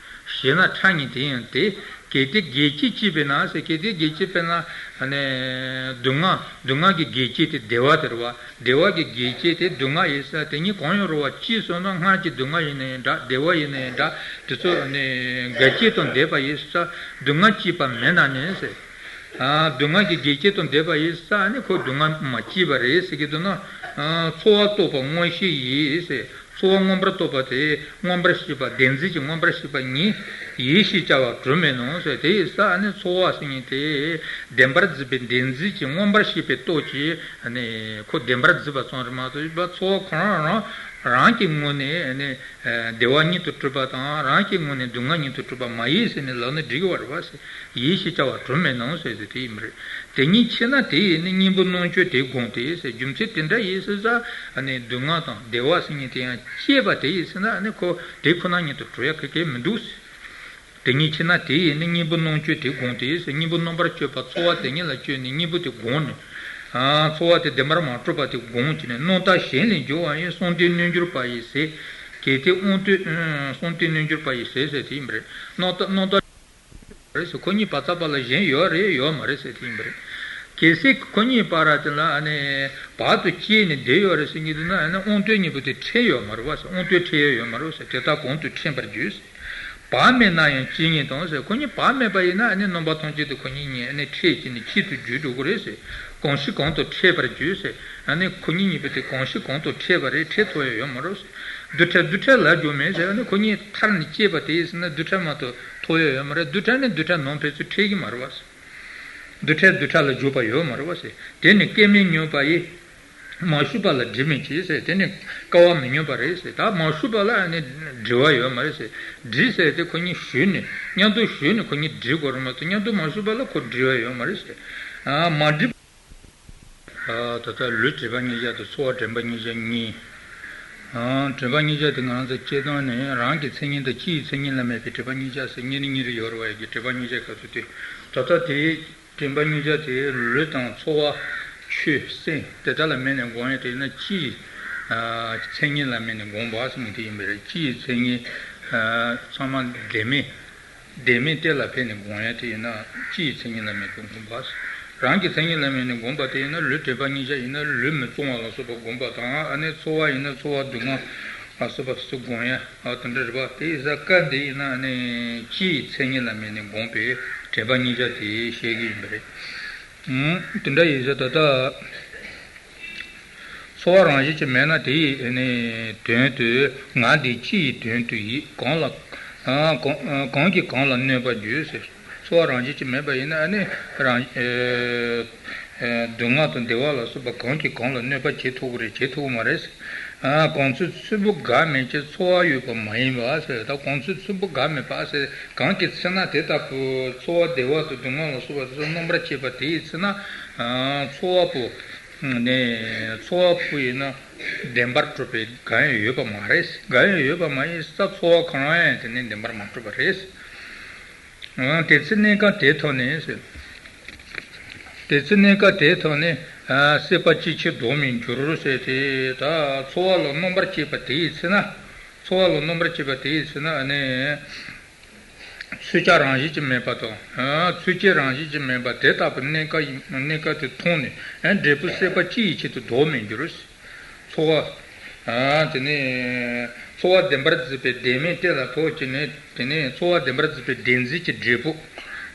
ཞེ་ན་ཕྲ་ཉིད་དེ་ཡང་དེ། གལ་ཏེ་དགེ་སྐྱེས་སྐྱེས་པས་ན་ཟེར། གལ་ཏེ་དགེ་སྐྱེས་དཔེར་ན་ནི་སྡུག་བསྔལ་སྡུག་བསྔལ་གྱི་དགེ་སྐྱེས་དེ་བདེ་བ་དེ་རེད་བ། བདེ་བ་གི་དགེ་སྐྱེས་དེ་སྡུག་བསྔལ་ཡིན་ས་དེ་གཉིས་གང་ཡང་རུང་བ་གཅིག་སོང་ན། སྔར་གྱི་སྡུག་བསྔལ་ཡིན་ན་ཡང་འདྲ། བདེ་བ་ཡིན་ན་ཡང་འདྲ། དེ་ཚོ་ནི་དགེ་སྐྱེས་དང་ལྡན་པ་ཡིན་ས་སྡུག་བསྔལ་སྐྱེས་པ་མིན་ན་ནི་ཟེར། ཨ་སྡུག་བསྔལ་གྱི་དགེ་སྐྱེས་དང་ལྡན་པ་ཡིན་ས་ནི་ཁོ་སྡུག་བསྔལ་མ་སྐྱེས་པ་རེད་ཟེར་གྱི་འདུག་ན། ཨ་ཚོར་བ་རྟོགས་པ་མངོན་ཤེས་ཡིན་ཟེར། ཚོར་བ་མངོན་པར་རྟོགས་པ་དེ་མངོན་པར་ཤེས་པ་བདེན་འཛིན་གྱི་མངོན་པར་ཤེས་པ་ཉིད་ཡིན་ཞེས་བྱ་བ་གྲུབ་མིན་ནོ་ཟེར། དེ་ཡི་ས་ནི་ཚོར་བ་ཟེར་མཁན་དེ་བདེན་པར་འཛིན་པའི་བདེན་འཛིན་གྱི་མངོན་པར་ཤེས་པའི་སྟོབས་ཀྱིས་ནི་ཁོ་བདེན་པར་འཛིན་པ་ཙམ་རེད་མ་གཏོགས། ཚོར་བ་ཁོ་རང་རང་རང་གི་ངོས་ནས་ནི་བདེ་བ་ཉིད་དུ་གྲུབ་པ་དང་། རང་གི་ངོས་ནས་སྡུག་བསྔལ་ཉིད་དུ་གྲུབ་པ་མ་ཡིན་ཟེར་ནས་ལབ་ན་འགྲིག་གི་བ་རེད་བ་ཟེར། ཡིན་ཞེས་བྱ་བ་གྲུབ་མིན་ནོ་ཟེར་དུས་དེ་ཡིན་པ་རེད། དེ་ཉིད་ཕྱིར་ན་དེ་ཡིས་ནི་གཉེན་པོའི་རྣམ་གཅོད་དེ་དགོངས་ཏེ་ཟེར། རྒྱུ་མཚན་དེ་འདྲ་ཡིན་ཟེར་ཙང་ནི་སྡུག་བསྔལ་དང་བདེ་བ་ཟེར་མཁན་དེ་ཡང་སྐྱེས་པ་དེ་ཡིན་ཟེར་ན་ནི་ཁོ་དེ་ཁོ་ན་ཉིད་དུ་གྲུབ་ཡ་ག་གེ་མི་འདུག་ཟེར། དེ་ཉིད་ཕྱིར་ན་དེ་ཡིས་ནི་གཉེན་པོའི་རྣམ་གཅོད་དེ་དགོངས་ཏེ་ཟེར། གཉེན་པོ་རྣམ་པར་གཅོད་པ་ཚོར་བ་དེ་ཉིད་ལ་དཔྱོད་ནས་གཉེན་པོ་དེ་དགོངས་ནས། ཚོར་བ་དེ་བདེན་པར་མ་གྲུབ་པ་དེ་དགོངས་ཀྱི་ནས། རྣམ་དག་གཞན་ལས་འབྱུང་བ་ཡི་གསུམ་ལྡན་རྣལ་འབྱོར་པ་ཡི་ཟས། གལ་ཏེ་དབང་རྟུལ་གསུམ་ལྡན་རྣལ་འབྱོར་པ་ཡི་ཟས་ཟེར་དེ་ཡིན་པ་རེད། རྣམ་དག་རྣམ་དག་རེད་ཟེར། ཁོ་གཉིས་བར་ཚ་བར་ལ་གཞན་ཡོད་རེད་ཡོད་མ་རེད་ཟེར་དེ་ཡིན་པ་རེད། གལ་སྲིད་ཁོ་གཉིས་བར་དེ་ལ་ནི་བར་དུ་གཅད་ནས་བསྡད་ཡོད་རེད་ཟེར་གྱི་འདུག་ན། ནི་དབང་རྟུལ་གཉིས་པོ་དེ་ཕྲད་ཡོད་མ་རེད་བ་ཟེར། དབང་རྟུལ་ཕྲད་ཡོད་ཡོད་མ་རེད་ཟེར། དེ་དག་གོང་དུ་ཕྲད་པར་འགྱུར་ཟེར། བར་མེད་ན་ཡང་གཅད་ངེས་དང་ཟེར། ཁོ་གཉིས་བར་མེད་པ་ཡིན་ན་ནི་རྣམ་པ་ཐམས་ཅད་དུ་ཁོ་གཉིས་གཉིས་ནི་ཕྲད་ཀྱི་ནི་གཅིག་ཏུ་འགྱུར་འགྲོ་གི་རེད་ཟེར། གང་ཞིག་གང་དུ་ཕྲད་པར་འགྱུར་ཟེར། ཨ་ནི་ཁོ་གཉིས་གཉིས་པོ་དེ་གང་ཞིག་གང་དུ་ཕྲད་པ་རེད། ཕྲད་ཐུབ་ཡ་ཡོད་མ་རེད་ཟེར། རྡུལ་ཕྲན་རྡུལ་ཕྲན་ལ་འཇོག་མིན་ཟེར། ཨ་ནི་ཁོ་གཉིས་མཐར་ནི་བཅད་པ་དེ་ཡིན་ཟེར་ན་རྡུལ་ཕྲན་མ་གཏོགས་ཐུབ་ཡ་ཡོད་མ་རེད། རྡུལ་ཕྲན་ནི་རྡུལ་ཕྲན་ནང་ཕན་ཚུན་ཕྲད་ཀྱི་མ་རེད་བ་ཟེར། རྡུལ་ཕྲན་རྡུལ་ཕྲན་ལ་འཇོག་པ་ཡོད་མ་རེད་བ་ཟེར། དེ་ནི་སྐལ་མེད་མྱོས་པ་ཡིས། མ་ཞུ་བ་ལ་འབྲེལ་མི་བྱེད་ཟེར། དེ་ནི་སྐལ་བ་མི་སྙོམས་པ་རེད་ཟེར། ད་མ་ཞུ་བ་ལ་ནི་འབྲེལ་བ་ཡོད་མ་རེད་ཟེར། འབྲེལ་ཟེར་དེ་ཁོ་གཉིས་ཞུས་ནས་མཉམ་དུ་ཞུས་ནས་ཁོ་གཉིས་འབྲེལ་དགོས་རེད་མ་གཏོགས་མཉམ་དུ་མ་ཞུ་བ་ལ་ཁོ་འབྲེལ་བ་ཡོད་མ་རེད་ཟེར། མ་འབྲེལ། ད་ལྟ་ལུས་སྒྲིབ་པ་གཉིས་ཆར་དང་ཚོར་བ་དྲན་པ་གཉིས་ཆར་གཉིས། དྲན་པ་གཉིས་ཆ་དེ་ང་ཚོ་སྤྱིར་བཏང་ནས་རང་གི་མཚན་ཉིད་དང་སྤྱིའི་མཚན་ཉིད་ལ་དམིགས་པའི་དྲན་པ་གཉིས་ཆ་ཟེར་གཉིས་ནས་གཉིས་རེ་ཡོད་རེད་བ། ཡ་གི་དྲན་པ་གཉིས་ཆ་ག་ཚོད་དེ་ད་ལྟ་དེའི་དྲན་པ་གཉིས་ཆ་དེ་ལུས་དང་ཚོར་བ། ཆོས་སེམས་དེ་དག་ལ་དམིགས་ནས་སྒོམ་ཡ་དེ་ཡིན་ན་སྤྱིའི་མཚན་ཉིད་ལ་དམིགས་ནས་སྒོམ་པ་ཟེར་མི་དེ་ཡིན་པ་རེད། སྤྱིའི་མཚན་ཉིད་ཚང་མ་བདེན་མེད། བདེན་མེད་གཏན་ལ་ཕབ་ནས་སྒོམ་ཡ་དེ་ཡིན་ན་སྤྱིའི་མཚན་ཉིད་ལ་དམིགས་ཏེ་སྒོམ་པ། རང་གི་མཚན་ཉིད་ལ་དམིགས་ནས་སྒོམ་པ་དེ་ཡིན་ན་ལུས་དྲན་པ་གཉིས་ཆ་ཡིན་ན་ལུས་མི་གཙང་བ་ལ་སོགས་པ་སྒོམ་པ་དང་། ཨ་ནི་ཚོར་བ་ཡིན་ན་ཚོར་བ་སྡུག་བསྔལ་ལ་སོགས་པ་སུ་སྒོམ་ཡ། ཨ་དེ་འདྲ་རེད་པ། དེ་ཡིན་ཙང་སྐབས་འདི་ཡིན་ན་ཨ་ནི་སྤྱིའི་མཚན་ཉིད་ལ་དམིགས་ནས་སྒོམ་པའི་དྲན་པ་གཉིས་ཆ་དེ་བཤད་ཀྱི་ཡིན་པ་རེད། ཨུམ། དེ་འདྲ་ཡིན་ཙང་ད་ལྟ། ཚོར་བ་རང་བཞིན་གྱིས་མེད་ན་དེ་ཡི་ནི་དོན་དུ་ང་འདི་སྤྱི་ཡི་དོན་དུ་ཡིད་གང་ལ་གང་གང་གིས་གང་ལ་གནོད་པ་བྱེད་ཟེར། ཚོར་བ་རང་བཞིན་གྱིས་མེད་པ་ཡིན་ན་ཨ་ནི་རང་སྡུག་བསྔལ་དང་བདེ་བ་ལ་སོགས་པ་གང་གིས་གང་ལ་གནོད་པ་བྱེད་ཐུབ་ཀྱི་རེད། བྱེད་ཐུབ་ཀྱི་མ་རེད། གང་ཚོད་ཚོམ་བུ་འགའ་མེད་ཀྱང་ཚོར་བ་ཡོད་པ་མ་ཡིན་པ་ཟེར། ད་གང་ཚོད་ཚོམ་བུ་འགའ་མེད་པ་ཟེར། གང་གི་ཚེ་ན་དེ་ལྟ་བུ་ཚོར་བ་བདེ་བ་དང་སྡུག་བསྔལ་ལ་སོགས་པ་དེ་ཚོ་སྣོམ་པར་བྱེད་པ་དེ་ཡི་ཚེ་ན་ཚོར་བ་པོ། ནས་ཚོར་བ་པོ་ཡིན་ན་བདེན་པར་གྲུབ་པའི་འགའ་ཡང་ཡོད་པ་མ་རེད། འགའ་ཡང་ཡོད་པ་མ་ཡིན་ས། ཚོར་བ་གང་རུང་ཡང་དེ་ནི་བདེན་པར་མ་གྲུབ་པ་རེད། དེ་ཚེ་གནས་སྐབས་དེའི་ཐོག་ནས་ཟེར། དེ་ཚེ་གནས་སྐབས་དེའི་ཐོག་ནས་སྲེད་པ་ཅིའི་ཕྱིར་ལྡོག་མི་འགྱུར་ཟེར་ཏེ། ད་ཚོར་བ་ལ་སྣོམ་པར་བྱེད་པ་དེ་ཡི་ཚེ་ན། ཚོར་བ་ལ་སྣོམ་པར་བྱེད་པ་དེ་ཡི་ཚེ་ན་ནི། ཚོར་བྱ་རང་བཞིན་གྱིས་མེད་པ་དང་། ཚོར་བྱེད་རང་བཞིན་གྱིས་མེད་པ་དེ་ལྟ་བུ་གནས་སྐབས་ཡིན། གནས་སྐབས་དེ་མཐོང་ནས་འབྲས་བུ་སྲེད་པ་ཅི་ཡི་ཕྱིར་དུ་ལྡོག་མི་འགྱུར། ཚོར་བ། དེ་ནས་ཚོར་བ་བདེན་པར་འཛིན་པའི་བདེན་མེད་གཏན་ལ་ཕབ་བྱས་ནས། དེ་ནས་ཚོར་བ་བདེན་པར་འཛིན་པའི་བདེན་འཛིན་གྱི་འབྲས་བུ།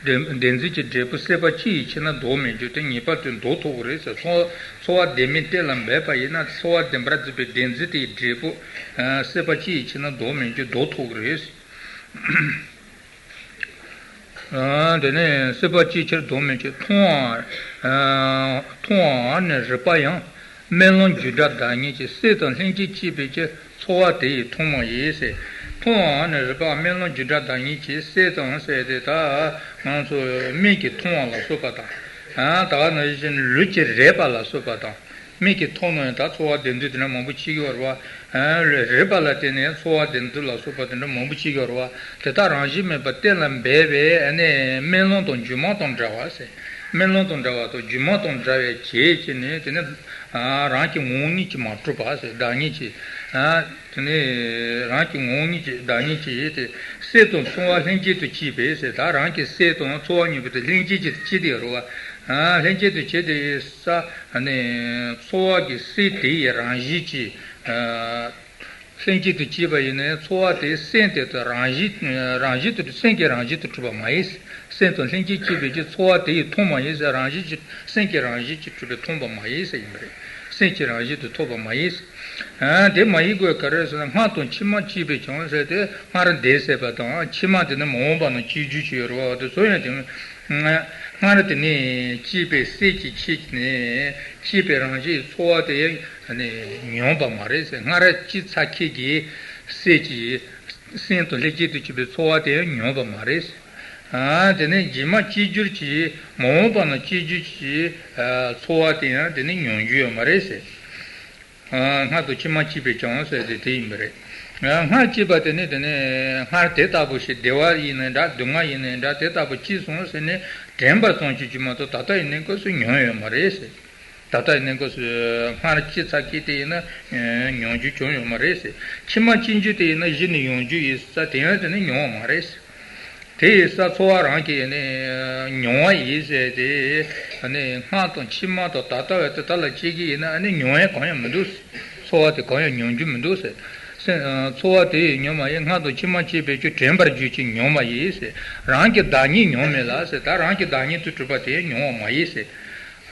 བདེན་བདེན་འཛིན་གྱི་འབྲས་བུ་སྲེད་པ་ཅི་ཡི་ཕྱིར་ན་ལྡོག་མི་འགྱུར་ཏེ། ངེས་པར་དུ་ལྡོག་ཐུབ་ཀྱི་རེད་ཟེར། ཚོར་ཚོར་བ་བདེན་མེད་གཏན་ལ་འབེབས་པ་ཡིན་ན་ཚོར་བ་བདེན་པར་འཛིན་པའི་བདེན་འཛིན་དེའི་འབྲས་བུ། སྲེད་པ་ཅི་ཡི་ཕྱིར་ན་ལྡོག་མི་འགྱུར། ལྡོག་ཐུབ་ཀྱི་རེད། དེ་ནས་སྲེད་པ་ཅིའི་ཕྱིར་ལྡོག་མི་འགྱུར། མཐོང་བ་མཐོང་བ་ནི་རིག་པ་ཡང་། རྨི་ལམ་རྒྱུ་འབྲས་བདག་ཉིད་ཀྱིས། སྲེད་དང་ལྷན་ཅིག་སྐྱེས་པའི་ཕྱིར། ཚོར་བ་དེ་ཡིས་མཐོང་བ་ཡིན་ཟེར། མཐོང་བ་ནི་རིག་པ་རྨི་ལམ་རྒྱུ་འབྲས་བདག་ཉིད་ཀྱིས། སྲེད་དང་ཟེར་དེ་ད་ང་ཚོ་མིག་གིས་མཐོང་བ་ལ་སོགས་པ་དང་། ད་ག་ནང་བཞིན་ལུས་ཀྱིས་རེག་པ་ལ་སོགས་པ་དང་། མིག་གིས་མཐོང་ན་ཡང་ད་ཚོར་བ་བདེན་རྫུན་དེ་འདྲ་མང་པོ་སྐྱེ་གི་ཡོད་རེད་བ། རེག་པ་ལ་བརྟེན་ནས་ཚོར་བ་བདེན་རྫུན་ལ་སོགས་པ་དེ་འདྲ་མང་པོ་སྐྱེ་གི་ཡོད་རེད་བ། དེ་དག་རང་བཞིན་མེད་པར་གཏན་ལ་འབེབས་པས་ཨ་ནི་རྨི་ལམ་དང་སྒྱུ་མ་དང་འདྲ་བ་ཟེར། རྨི་ལམ་དང་འདྲ་བ་དང་སྒྱུ་མ་དང་འདྲ་བའི་བྱས་བྱས་ནས་དེ་ནི་རང་གི་ངོ་བོ་ཉིད་ཀྱིས་མ་གྲུབ་པ་ཟེར། བདག་ཉིད་ཀྱིས། དེ་ནི་རང་གི་ངོ་བོ་ཉིད་ཀྱིས་བདག་ཉིད་ཀྱིས་དེ་སྲེད་དང་མཐོང་བ་ལྷན་སྐྱེས་སུ་སྐྱེས་པས་ཟེར། ད་རང་གི་སྲེད་དང་ཚོར་བ་གཉིས་པོ་དེ་ལྷན་སྐྱེས་ཀྱིས་སྐྱེས་ཏེ་ཡོད་རེད་བ། ལྷན་སྐྱེས་སུ་སྐྱེས་ཏེ་ས་ནས་ཚོར་བ་གི་སྲེད་དེ་ཡི་རང་བཞིན་གྱིས། ལྷན་སྐྱེས་སུ་སྐྱེས་པ་ཡིན་ནའི་ཚོར་བ་དེ་སེམས་དེ་དང་རང་བཞིན་རང་བཞིན་དུ་སེམས་ཀྱི་རང་བཞིན་དུ་གྲུབ་པ་མ་ཡིན། སེམས་དང་ལྷན་སྐྱེས་སྐྱེས་པའི་ཕྱིར་ཚོར་བ་དེ་ཡིས་མཐོང་བ་ཡིན་ཟེར། རང་བཞིན་གྱིས་སེམས་ཀྱི་རང་བཞིན་གྱིས་གྲུབ་པའི་མཐོང་བ་མ་ཡིན་ཟེར་ཡིན་པ་རེད། སེམས་ཀྱི་རང་བཞིན་དུ་ཐོབ་པ་མ་ཡིན། དེ་མ་ཡིན་དགོས་ག་རེ་ཟེར་ན། སྔར་དང་ཕྱི་མ་སྐྱེས་པས་ཀྱང་ཟེར་ཏེ། སྔར་འདས་ཟེར་བ་དང་ཕྱི་མ་དེ་ནི་མ་འོངས་པ་ན་སྐྱེ་རྒྱུ་ཅིག་ཡོད་རེད་བ། དེ་ཚོ་ཡང་དེ་སྔར་དེ་ནི་སྐྱེས་པའི་སྲེད་ཀྱི་ཕྱིར་ནི་སྐྱེས་པའི་རང་བཞིན་ཚོར་བ་དེ་ཡང་ནི་ཉམས་པ་མ་རེད་ཟེར། སྔར་སྐྱེས་ཚར་ཁྱེད་ཀྱི་སྲེད་ཀྱི་སེམས་དང་ལྷན་ཅིག་ཏུ་གྱུར་པའི་ཚོར་བ་དེ་ཡང་ཉམས་པ་མ་རེད་ཟེར། དེ་ནས་རྗེས་མ་སྐྱེ་འགྱུར་གྱི་མ་འོངས་པ་ན་སྐྱེ་འགྱུར་གྱི་ཚོར་བ་དེ་ཡང་དེ་ནི་ཉམས་རྒྱུ་ཡོད་མ་རེད་ཟེར། སྔར་དང་ཕྱི་མ་སྐྱེས་པས་ཀྱང་ཟེར་ཏེ་དེ་ཡིན་པ་རེད། སྔར་སྐྱེས་པ་དེ་ནི་དེ་ནི་སྔར་དེ་ལྟ་བུ་ཞིག་བདེ་བ་ཡིན་ནའི་འདྲ་སྡུག་བསྔལ་ཡིན་ནའི་འདྲ་དེ་ལྟ་བུ་སྐྱེས་སོང་ཟེར་ནས་དྲན་པ་ཙམ་གྱིས་ཀྱི་མ་གཏོགས་ད་ལྟ་ཡི་གནས་སྐབས་སུ་མྱོང་ཡོད་མ་རེད་ཟེར། ད་ལྟ་ཡི་གནས་སྐབས་སུ་སྔར་སྐྱེས་ཚར་སྐྱེས་དེ་ཡིན་ན་མྱོང་རྒྱུ་བྱུང་ཡོད་མ་རེད་ཟེར། ཕྱི་མ་སྐྱེ་རྒྱུ་དེ་ཡིན་ན་གཞི་ནས་ཡོང་རྒྱུ་ཡིན་ས་དེ་ཡང་དེ་ནི་མྱོང་བ་མ་རེད་ཟེར། དེ་ཡི་ས་ཚོར་བ་རང་གིས་ནི་མྱོང་བ་ཡིན་ཟེར་ཏེ། ནི་སྔར་དང་ཕྱི་མ་དང་ད་ལྟ་བའི་དེ་དག་ལ་སྐྱེ་གི་ཡིན་ན་ནི་མྱོང་ཡས་གང་ཡང་མི་འདུག་ཟེར། ཚོར་བ་དེ་གང་ཡང་མྱོང་རྒྱུ་མི་འདུག་ཟེར། སེམས་ཚོར་བ་དེ་ཡི་མྱོང་བ་ཡིན། སྔར་དང་ཕྱི་མ་སྐྱེས་པའི་ཆོས་དྲན་པར་གྱུར་ཅིང་མྱོང་བ་ཡིན་ཟེར། རང་གི་བདག་ཉིད་མྱོང་མེད་ལ་ཟེར། ད་རང་གི་བདག་ཉིད་དུ་གྲུབ་པ་དེ་མྱོང་བ་མ་ཡིན་ཟེར།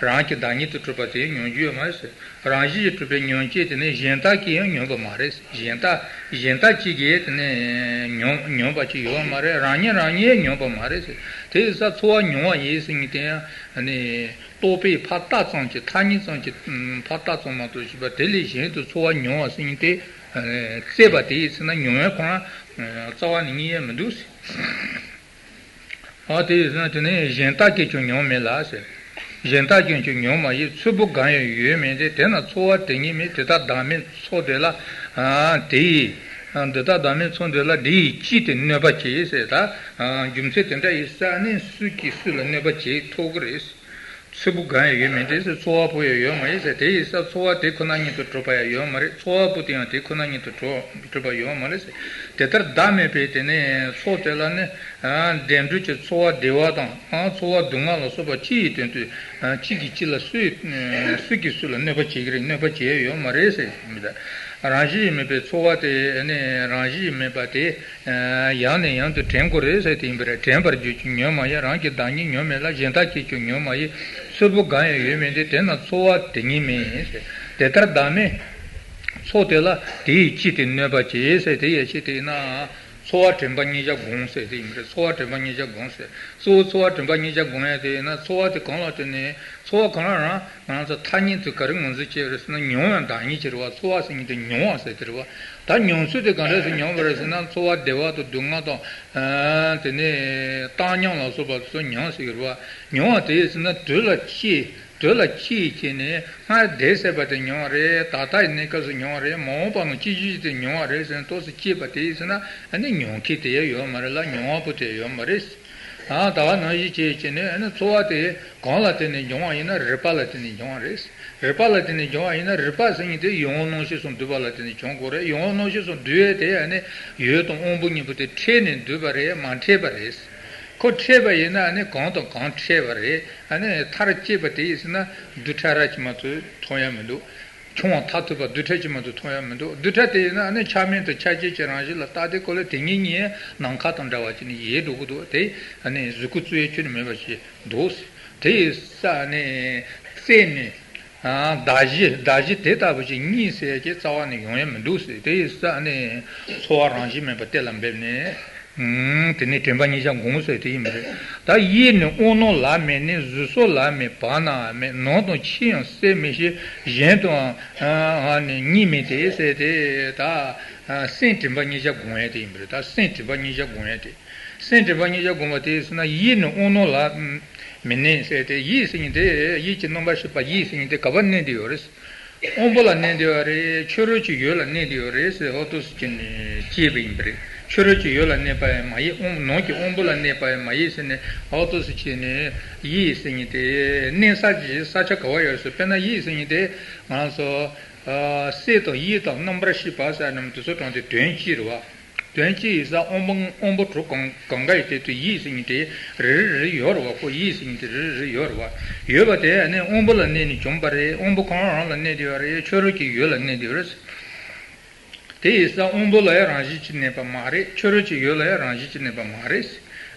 རང་གི་བདག་ཉིད་དུ་གྲུབ་པ་དེ་མྱོང་རྒྱུ་ཡོད་མ་རེད་ཟེར། རང་བཞིན་གྱིས་གྲུབ་པའི་མྱོང་བྱེད་དེ་ནི་གཞན་དག་གིས་ཡང་མྱོང་བ་མ་རེད་ཟེར། གཞན་དག་གཞན་དག་ཅིག་གིས་དེ་ནི་མྱོང་མྱོང་བ་ཅིག་ཡོད་མ་རེད། རང་ཉིད་རང་ཉིད་མྱོང་བ་མ་རེད་ཟེར། དེ་ཡི་ས་ཚོར་བ་མྱོང་བ་ཡིན་ཟེར་མཁན་དེ་ཡང་ནི་རྟོག་པས་ཕར་བཏགས་ཙམ་གྱིས། ཐ་སྙད་ཙམ་གྱིས་ཕར་བཏགས་ཙམ་མ་གཏོགས་ཞེས་པ་དེ་ལས་གཞན་དུ་ཚོར་བ་མྱོང་བ་ཟེར་མཁན་དེ་བཙལ་བ་དེ་ཡི་ཚེ་ན་མྱོང་བའི་ཁོ་རང་རྩ་བ་ནས་རྙེད་ཡས་མི་འདུག་ཟེར། ཨ་དེ་ཡིན་ན་དེ་ནི་གཞན་དག་གིས་ཀྱང་མྱོང་མེད་ལ་ཟེར། གཞན་དག་གིས་ཀྱང་མྱོང་མ་ཡིན། ཚོམ་བུ་གང་ཡང་ཡོད་མིན་ཏེ། དེས་ན་ཚོར་བ་དེ་ཉིད་མིན། དེ་དག་བདག་མེད་ཚོར་དེ་ལ། དེ་ཡིས་འདི་ལྟར་བདག་མེད་ཚོགས་འདི་ལ། དེ་ཡིས་ཅི་སྟེ་གནོད་པ་བྱེད་ཟེར། ད་རྒྱུ་མཚན་དེ་འདྲ་ཡིན་ས་ནི་སུ་གིས་སུ་ལ་གནོད་པ་བྱེད་ཐུབ་ཀྱི་རེད། ཚུར་འཕོ་གང་ཡང་ཡོད་མིན་ཏེ་ཟེར། ཚོར་བ་པོ་ཡང་ཡོད་མ་ཡིན་ཟེར། དེ་ཡིན་ས་ཚོར་བ་དེ་ཁོ་ན་ཉིད་དུ་གྲུབ་པ་ཡང་ཡོད་མ་རེད། ཚོར་བ་པོ་དེ་ཡང་དེ་ཁོ་ན་ཉིད་དུ་གྲུབ་གྲུབ་པ་ཡོད་མ་རེད་ཟེར། དེ་ལྟར་བདག་མེད་པའི་དེ་ནས་ཚོགས་དེ་ལ་ནི། འདས་འགྲོ་གྱི་ཚོར་བ་བདེ་བ་དང་། ཚོར་བ་སྡུག་བསྔལ་ལ་སོགས་པ་སྤྱི་ཡི་དོན་དུ། གཅིག་གིས་གཅིག་ལ་སུ་ཡིས་སུ་གིས་སུ་ལ་གནོད་པ་བྱེད་ཀྱི་རེད། གནོད་པ་བྱེད་ཡ་ཡོད་མ་རེད་ཟེར། རང་བཞིན་མེད་པའི་ཚོར་བ་དེ་ནི་རང་བཞིན་མེད་པ་དེ། ཡང་ནས་ཡང་དུ་དྲན་དགོས་རེད་ཟེར་དེ་ཡིན་པ་རེད། དྲན་པར་འགྱུར་གྱི་ཉོན་མ་ཡིན། རང་གི་བདག་ཉིད་ཉོན་མེད་ལ། གཞན་དག་བསྐྱེད་ཀྱང་ཉོན་མ་ཡིན། ཚུར་འཕོ་གང་ཡང་ཡོད་མིན་ཏེ། དེས་ན་ཚོར་བ་དེ་ཉིད་མིན་ཟེར། དེ་ལྟར་བདག་མེད་ཚོགས་དེ་ལ། དེ་ཡིས་ཅི་སྟེ་གནོད་པ་བྱེད་ཟེར། དེ་ཡིས་ཅི་སྟེ་ན། ཚོར་བ་དྲན་པ་གཉིས་ཆ་སྒོམ་ཟེར་དེ་ཡིན་པ་རེད། ཚོར་བ་དྲན་པ་གཉིས་ཆ་སྒོམ་ཟེར། གཙོ་བོ་ཚོར་བ་དྲན་པ་གཉིས་ཆ་སྒོམ་ཡ་དེ་ཡིན་ན། ཚོར་བ་དེ་གང་ལ་བརྟེན་ནས། ཚོར་བ་གང་ལ་རང་ང་ཚོ་ཐ་སྙད་དུ་ག་རེ་ངོས་འཛིན་བྱས་པ་རེད་ཟེར་ན། མྱོང་བའི་བདག་ཉིད་ཅིག་རེད་བ། ཚོར་བ་ཟེར་མཁན་དེ་མྱོང་བ་ཟེར་དེ་རེད་བ། ད་མྱོང་ཚུལ་དེ་ག་འདྲ་ཞིག་མྱོང་བ་རེད་ཟེར་ན། ཚོར་བ་བདེ་བ་དང་སྡུག་བསྔལ་དང་། དེ་ནས་བཏང་སྙོམས་ལ་སོགས་པ་ཚོ་མྱོང་ཟེར་གི་རེད་བ། མྱོང་བ་དེ་ཡིན་ཟེར་ན་དུས་ལ་སྐྱེས། དུས་ལ་སྐྱེས་བྱས་ནས་སྔར་བསྡད་ཟེར་བ་དེ་མྱོང་བ་རེད། ད་ལྟ་ཡི་གནས་སྐབས་སུ་མྱོང་བ་རེད། མ་འོངས་པ་ནང་སྐྱེ་རྒྱུ་དེ་མྱོང་བ་རེད་ཟེར་ནས་ཏོག་ཙམ་སྐྱེས་པ་དེ་ཡིན་ཟེར་ན། ཨ་ནི་མྱོང་མཁན་དེ་ཡང་ཡོད་མ་རེད་ལ། མྱོང་བ་པོ་དེ་ཡོད་མ་རེད། ཨ་ད་ག་ནང་བཞིན་བྱས་བྱས་ནས། ཨ་ནི་ཚོར་བ་དེ་གང་ལ་བརྟེན་ནས་འབྱུང་བ་ཡིན་ན། རེག་པ་ལ་བརྟེན་ནས་འབྱུང་བ་རེད། རེག་པ་ལ་བརྟེན་ནས་འབྱུང་བ་ཡིན་ན། རེག་པ་ཟེར་མཁན་དེ་ཡིད་འོང་སྣང་ཤས་སུ་འདུས་པ་ལ་བརྟེན་ནས་འབྱུང་དགོས་རེད། ཡིད་འོང་སྣང་ཤས་སུ་འདུས་ཡས་དེ་ཨ་ནི་ཡུལ་དང་དབང་པོ་གཉིས་པོ་དེ་ཕྲལ་ནས་འདུས་པ་རེད། མ་ཕྲལ་བ་རེད། ཁོ་ཕྲལ་བ་ཡིན་ན་ཨ་ནི་གང་དང་གང་ཕྲལ་བ་རེད། ཨ་ནི་མཐར་སྐྱེས་པ་དེ་ཡིན་ཟེར་ན། རྡུལ་ཕྲ་རབ་ཅིག་མ་གཏོགས་མཐོང་ཡ་མི་འདུག་ཆུང་བ་མཐར་ཐུག་པ་རྡུལ་ཕྲ་ཅིག་མ་གཏོགས་མཐོང་ཡ་མི་འདུག་རྡུལ་ཕྲ་དེ་ཡིན་ན་ཨ་ནི་ཆ་མིན་དང་ཆ་བྱད་ཀྱི་རང་བཞིན་ལ་བརྟགས་ཏེ། ཁོ་ལ་དེ་ཉིད་ཉིད་ནམ་མཁའ་དང་འདྲ་བ་ཅིག་ནི་ཡལ་འགྲོ་གི་འདུག་དེ་ཨ་ནི་གཟུགས་སྐུ་བཙུགས་ཡ་ཁྱོན་ནས་མེད་པ་ཞིག་འདུག་དེ་ཡི་ས་ནས་རྩད་ནས། ཨ་གདགས་གཞི། གདགས་གཞི་དེ་ལྟ་བུ་ཞིག་གཉིད་སད་ཀྱི་རྩ་བ་ནས་ཡོང་ཡ་མི་འདུག་ཟེར། དེ་ཡི་ས་ནས་ཚོར་བ་རང་བཞིན་མེད་པ་གཏན་ལ་འབེབས་ནས། ཨུམ། དེ་ནས་དྲན་པ་གཉིས་ཆ་སྒོམ་ཟེར་དེ་ཡིན་པ་རེད། ད་ཡིད་ནི་དབང་རྣོན་ལ་མེད་ནས། གཟུགས་སོགས་ལ་མེད་བར་ན་མེད། ནང་དང་ཕྱི་ཡང་གསལ་མི་ཤེས། གཞན་དུའང་ནི་གཉིས་མིན་ཏེ་ཟེར་ཏེ། ད་སེམས་དྲན་པ་གཉིས་ཆ་སྒོམ་ཡ་དེ་ཡིན་པ་རེད། ད་སེམས་དྲན་པ་གཉིས་ཆ་སྒོམ་ཡ་དེ། སེམས་དྲན་པ་གཉིས་ཆ་སྒོམ་པ་དེ་ཟེར་ན། ཡིད་ནི་དབང་རྣོན་ལ་མེད་ནས་ཟེར་ཏེ། ཡིད་ཟེར་མཁན་དེ། ཡིད་ཀྱི་རྣམ་པར་ཤེས་པ་ཡིད་ཟེར་མཁན་དེ་ག་པར་གནས་བསྡད་ཡོད་རེད། དབང་པོ་ལ་གནས་བསྡད་པ་རེད། ཕྱི་རོལ་གྱི་ཡུལ་ལ་གནས་བསྡད་པ་རེད་ཟེར། ཨོ་ཏོ་སི་ཅི་ནས་སྐྱེས་པ་ཡིན་པ་རེད། ཕྱི་རོལ་གྱི་ཡུལ་ལ་གནས་པ་ཡང་མ་ཡིན། དབང་ནང་གི་དབང་པོ་ལ་གནས་པ་ཡང་མ་ཡིན་ཟེར་ནས། ཨོ་ཏོ་སི་ཅི་ནས་ཡིད་ཟེར་མཁན་དེ་གནས་ས་ཀྱི་ས་ཆ་ག་པར་ཡོད་ཟེར། དཔེར་ན་ཡིད་ཟེར་མཁན་དེ་ང་ཚོ་སྲེད་དང་ཡིད་དང་རྣམ་པར་ཤེས་པ་ཟེར་རྣམས་དེ་ཚོ་དྲངས་ཏེ་དོན་གཅིག་རེད་བ། དོན་གཅིག་ཡིན་ཙང་དབང་པོ་དབང་པོ་དྲུག་གང་གང་ག་ཡི་སྟེང་དུ་ཡིད་ཟེར་མཁན་དེ་རེ་རེ་རེ་ཡོད་རེད་བ། ཁོ་ཡིད་ཟེར་མཁན་དེ་རེ་རེ་རེ་ཡོད་རེད་བ། ཡོད་པ་དེ་ནི་དབང་པོ་ལ་གནས་ནས་བྱུང་བ་རེད། དབང་པོ་གང་རང་ལ་གནས་བསྡད་པ་རེད། ཕྱི་རོལ་གྱི་ཡུལ་ལ་གནས་བསྡད་པ་རེད། དེ་ཡིན་ཙང་དབང་པོ་ལ་ཡང་རང་བཞིན་གྱིས་གནས་པ་མ་རེད། ཕྱི་རོལ་གྱི་ཡུལ་ལ་ཡང་རང་བཞིན་གྱིས་གནས་པ་མ་རེད།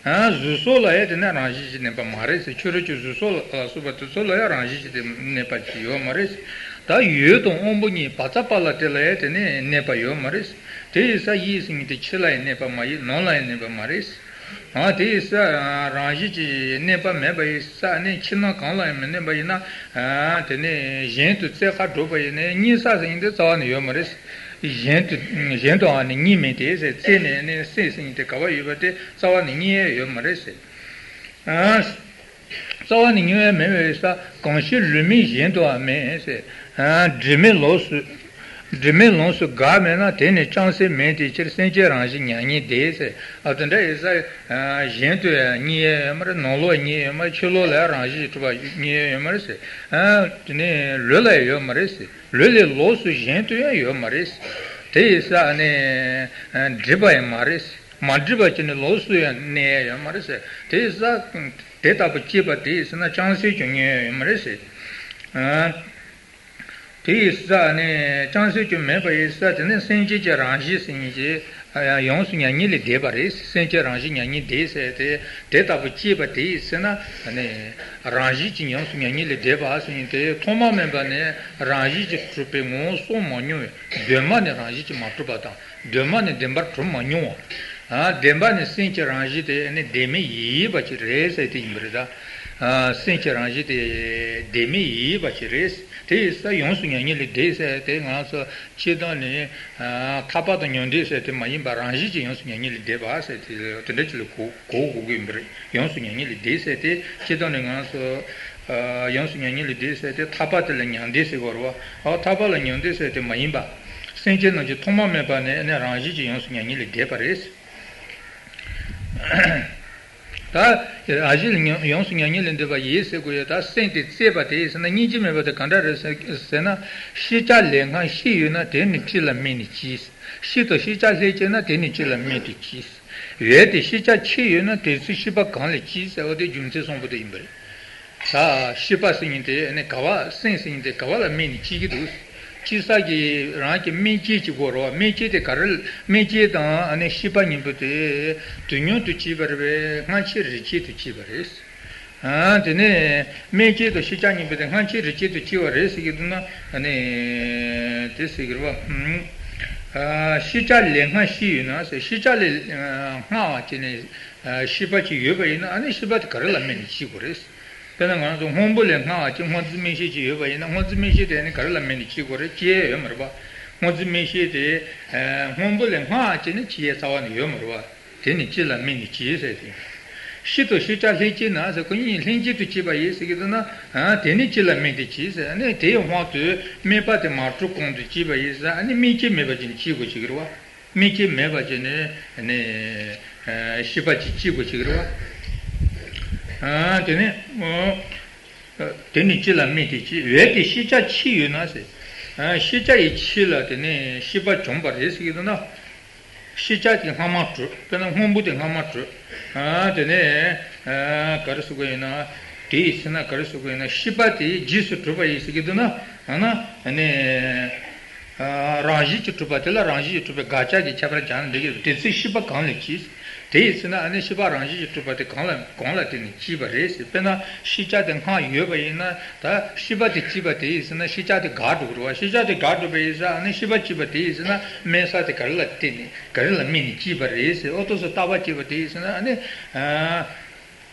གཟུགས་སོགས་ལ་ཡང་དེ་ནས་རང་བཞིན་གྱིས་གནས་པ་མ་རེད་ཟེར། ཕྱི་རོལ་གྱི་གཟུགས་སོགས་ལ་སོགས་པ་དེ་ཚོ་ལ་ཡང་རང་བཞིན་གྱིས་དེ་གནས་པ་ཅིག་ཡོད་མ་རེད། ད་ཡུལ་དང་དབང་པོ་གཉིས་བ་ཙ་པ་ལ་དེ་ལ་ཡང་དེ་ནས་གནས་པ་ཡོད་མ་རེད། དེ་ཡིན་ཙང་ཡིད་ཟེར་མཁན་དེ་ཕྱི་ལ་ཡང་གནས་པ་མ་ཡིན། ནང་ལ་ཡང་གནས་པ་མ་རེད། ཨ་དེ་ཡིན་ཙང་རང་བཞིན་གྱིས་གནས་པ་མེད་པ་ཡིན་ཙང་ནི་ཕྱི་ནང་གང་ལ་ཡང་མི་གནས་པ་ཡིན་ན། དེ་ནས་གཞན་དུ་བཙལ་ག་འགྲོ་བ་ཡིན་ན་གཉིད་སད་ཟེར་མཁན་དེ་རྩ་བ་ནས་ཡོད་མ་རེད། གཞན་དུ་གཞན་དུའང་ནི་གཉིས་མིན་ཏེ་ཟེར། རྩད་ནས་ནི་སྲེད་ཟེར་མཁན་དེ་ག་པར་ཡོད་པ་དེ་རྩ་བ་ནས་རྙེད་ཡ་ཡོད་མ་རེད་ཟེར། ཨ། རྩ་བ་ནས་རྙེད་ཡ་མེད་པའི་ས། གང་ཕྱིར་ལུས་མིན་གཞན་དུའང་མེད་ཟེར། ཨ་དྲི་མེད་ལོགས་སུ། དྲི་མེད་ལོགས་སུ་འགག་མེད་ན། དེ་ནི་རྐྱང་སེམས་མིན་དེའི་ཕྱིར། སེམས་ཅན་རང་བཞིན་མྱ་ངན་འདས་ཟེར། ཨ་དེ་འདྲ་ཡིན་ས། གཞན་དུ་ཡང་རྙེད་ཡ་ཡོད་མ་རེད། ནང་ལོགས་རྙེད་ཡ་ཡོད་མ་རེད། ཕྱི་ལོགས་ལ་ཡང་རང་བཞིན་གྱིས་གྲུབ་པ་རྙེད་ཡ་ཡོད་མ་རེད་ཟེར། ཨ་དེ་ནི་ལུས་ལ་ཡང་ཡོད་མ་རེད་ཟེར། ལུས་ལས་ལོགས་སུ་གཞན་དུ་ཡང་ཡོད་མ་རེད། དེ་ཡིན་ཙང་ནི་སྒྲིབ་པ་ཡང་མ་རེད། མ་སྒྲིབ་པ་ཅིག་ནི་ལོགས་སུ་ཡང་གནས་ཡ་ཡོད་མ་རེད་ཟེར། དེ་ཡིན་ཙང་དེ་ལྟ་བུ་སྐྱེས་པ་དེ་ཡིན་ན་རྐྱང་སེམས་ཀྱང་རྙེད་ཡ་ཡོད་མ་རེད་ཟེར། དེ་ཡིན་ཙང་ནི་རྐྱང་སེམས་ཀྱང་མེད་པ་ཡིན་ཙང་དེ་ནི་སེམས་ཅན་གྱི་རང་བཞིན་ཟེར་མཁན་གྱི་ཡོངས་སུ་མྱ་ངན་ལས་འདས་པ་རེད། སེམས་ཅན་རང་བཞིན་མྱ་ངན་འདས་ཟེར་ཏེ། དེ་ལྟ་བུ་སྐྱེས་པ་དེ་ཡིན་ན་ནི་རང་བཞིན་གྱིས་ཡོངས་སུ་མྱ་ངན་ལས་འདས་པ་ཟེར་མཁན་དེ་ཐོག་མ་མེད་པ་ནས་རང་བཞིན་གྱིས་གྲུབ་པའི་ངོ་བོ་གསུངས་མ་མྱོང་བས། གདོད་མ་ནས་རང་བཞིན་གྱིས་མ་གྲུབ་པ་དང་། གདོད་མ་ནས་བདེན་པར་གྲུབ་མ་མྱོང་བ། ཨ་བདེན་པ་ནི་སེམས་ཀྱི་རང་བཞིན་དེ་ནི་བདེན་མེད་ཡིན་པ་ཅིག་རེད་ཟེར་དེ་ཡིན་པ་རེད་ད། ཨ་སེམས་ཀྱི་རང་བཞིན་དེ་བདེན་མེད་ཡིན་པ་ཅིག་རེད། དེ་ཡིན་ཙང་ཡོངས་སུ་མྱ་ངན་ལས་འདས་ཟེར་དེ་ང་ཚོ་སྤྱིར་བཏང་ནས་ཨ་ཐར་པ་དང་མྱང་འདས་ཟེར་དེ་མ་ཡིན་པར་རང་བཞིན་གྱིས་ཡོངས་སུ་མྱ་ངན་ལས་འདས་པ་ཟེར་དེ་དེ་འདྲ་ཅིག་ལ་གོ་གོ་དགོས་ཀྱི་ཡིན་པ་རེད། ཡོངས་སུ་མྱ་ངན་ལས་འདས་ཟེར་དེ་སྤྱིར་བཏང་ནས་ང་ཚོ་ཨ་ཡོངས་སུ་མྱ་ངན་ལས་འདས་ཟེར་དེ་ཐར་པ་དེ་ལ་མྱང་འདས་ཟེར་གྱི་ཡོད་རེད་བ། ཨ་ཐར་པ་ལ་མྱང་འདས་ཟེར་དེ་མ་ཡིན་པ། སེམས་ཅན་རྣམས་ཀྱི་ཐོག་མ་མེད་པ་ནས་ནི་རང་བཞིན་གྱིས་ཡོངས་སུ་མྱ་ངན་ལས་འདས་པ་རེད། ད་རང་བཞིན་ལས་ཡོངས་སུ་མྱ་ངན་ལས་འདས་པ་ཡིན་ཟེར་དགོས་ཡོད། ད་སེམས་དེ་གཙེས་པ་དེ་ཡིན་ཟེར་ན་སྙིང་རྗེ་མེད་པ་དེ་ག་འདྲ་རེད་ཟེར་ཟེར་ན། ཤེས་བྱ་ལས་སྔར་ཤི་ཡོད་ན་དེ་ནི་ཅི་ལ་སྨད་ནས་སྐྱེས། ཤི་དང་ཤེས་བྱ་ལྷན་སྐྱེས་ན་དེ་ནི་ཅི་ལ་སྨད་དུ་སྐྱེས། འོན་ཏེ་ཤེས་བྱ་འཆི་ཡོད་ན་དེ་ཚེ་ཤེས་པ་གང་ལས་སྐྱེས་ཟེར་བ་དེ་རྒྱུ་མཚན་གསུམ་པོ་དེ་ཡིན་པ་རེད། ད་ཤེས་པ་ཟེར་མཁན་དེ་ནི་ག་བ་སེམས་ཟེར་མཁན་དེ་ག་བ་ལ་སྨད་ནས་སྐྱེ་གི་འདུག་སྐྱེ་ས་གི་རང་གི་སྨད་སྐྱེས་ཀྱི་སྒོ་རེད་བ། སྨད་སྐྱེས་དེ་ག་རེ། སྨད་སྐྱེས་དང་ཨ་ནི་ཤེས་པ་གཉིས་པོ་དེ་དུས་མཉམ་དུ་སྐྱེས་པ་རེད་པས། སྔ་ཕྱི་རེ་སྐྱེས་དུ་སྐྱེས་པ་རེད། ཨ་དེ་ནས་སྨད་སྐྱེས་དང་ཤེས་བྱ་གཉིས་པོ་དེ་སྔ་ཕྱི་རེ་སྐྱེས་དུ་སྐྱེས་པ་རེད་ཟེར་གི་འདུག་ན། ཨ་ནི་དེ་ཟེར་གི་རེད་བ། ཨ་ཤེས་བྱ་ལས་སྔར་ཤི་ཡོད་ན་ཟེར། ཤེས་བྱ་ལས་སྔར་བ་བྱས་ནས་ཤེས་པ་ཅིག་ཡོད་པ་ཡིན་ན་ཨ་ནི་ཤེས་པ་དེ་ག་རེ་ལ་སྨད་ནས་སྐྱེ་དགོས་རེད། དཔེར་ན་ང་རང་ཚོ་སྔོན་པོ་ལས་སྔར་བ་ཅིག་སྔོ་འཛིན་མིག་ཤེས་ཅིག་ཡོད་པ་ཡིན་ན་སྔོ་འཛིན་མིག་ཤེས་དེ་ནི་ག་རེ་ལ་སྨད་ནས་སྐྱེ་དགོས་རེད། སྐྱེ་ཡ་ཡོད་མ་རེད་པ། སྔོ་འཛིན་མིག་ཤེས་དེ་སྔོན་པོ་ལས་སྔར་བ་ཅིག་ནི་སྐྱེ་ཡའི་རྩ་བ་ནས་ཡོད་མ་རེད་པ། དེ་ནི་ཅི་ལ་སྨད་ནས་སྐྱེས་ཟེར་ཏེ། ཤེས་དང་ཤེས་བྱ་ལྷན་སྐྱེས་ན་ཟེར། ཁོ་གཉིས་ལྷན་སྐྱེས་དུ་སྐྱེས་པ་ཡིན་ཟེར་གི་འདུག་ན། ཨ་དེ་ནི་ཅི་ལ་སྨད་དེ་སྐྱེས་ཟེར། ཨ་ནི་དེའི་དབང་དུ་སྨད་པ་དེ་མ་གྲུབ་གོང་དུ་སྐྱེས་པ་ཡིན་ཟེར། ཨ་ནི་སྨད་སྐྱེས་མེད་པ་ཅིག་ནི་སྐྱེ་དགོས་ཀྱི་རེད་བ། སྨད་སྐྱེས་མེད་པ་ཅིག་ནི་ནི་ཤེས་པ་ཅིག་སྐྱེ་དགོས་ཀྱི་རེད་བ། ཨ་དེ་ནི་དེ་ནི་ཅི་ལ་སྨད་དེ་སྐྱེས། འོན་ཏེ་ཤེས་བྱ་འཆི་ཡོད་ན་ཟེར། ཤེས་བྱ་ཡི་འཆི་ལ་དེ་ནི་ཤེས་པ་བྱུང་བ་རེད་ཟེར་གྱི་འདུག་ན། ཤེས་བྱ་དེ་སྔ་མ་གྲུབ། དཔེར་ན་སྔོན་པོ་དེ་སྔ་མ་གྲུབ། ཨ་དེ་ནས་ཨ་ག་རེ་ཟེར་དགོས་ཡིན་ན། དེ་ཡི་ཚེ་ན་ག་རེ་ཟེར་དགོས་ཡིན་ན། ཤེས་པ་དེ་རྗེས་སུ་གྲུབ་པ་ཡིན་ཟེར་གྱི་འདུག་ན། ཨ་ན་ཨ་ནི་ཨ་རང་བཞིན་གྱིས་གྲུབ་པ་དེ་ལ་རང་བཞིན་གྱིས་གྲུབ་པའི་དགག་བྱ་གྱི་ཁྱད་པར་སྦྱར་ན་འགྲིག་གི་རེད། དེ་ཚེ་ཤེས་པ་གང་ལས་སྐྱེས། དེ་ཡི་ཚེ་ན་ཨ་ནི་ཤེས་པ་རང་བཞིན་གྱིས་གྲུབ་པ་དེ་གང་ལ་གང་ལ་བརྟེན་ནས་སྐྱེས་པ་རེད་ཟེར། དཔེར་ན་ཤེས་བྱ་དེ་སྔར་ཡོད་པ་ཡིན་ན། ད་ཤེས་པ་དེ་སྐྱེས་པ་དེ་ཡི་ཚེ་ན་ཤེས་བྱ་དེ་འགག་འགྲོ་གི་རེད་བ། ཤེས་བྱ་དེ་འགག་འགྲོ་བ་ཡིན་ཙང་ཨ་ནི་ཤེས་པ་སྐྱེས་པ་དེ་ཡི་ཚེ་ན་སྨད་ས་དེ་ག་རེ་ལ་བརྟེན་ནས་ག་རེ་ལ་སྨད་ནས་སྐྱེས་པ་རེད་ཟེར། ཨོ་ཏོ་སོ་རྟག་པ་སྐྱེས་པ་དེ་ཡི་ཚེ་ན་ཨ་ནི། ཨ་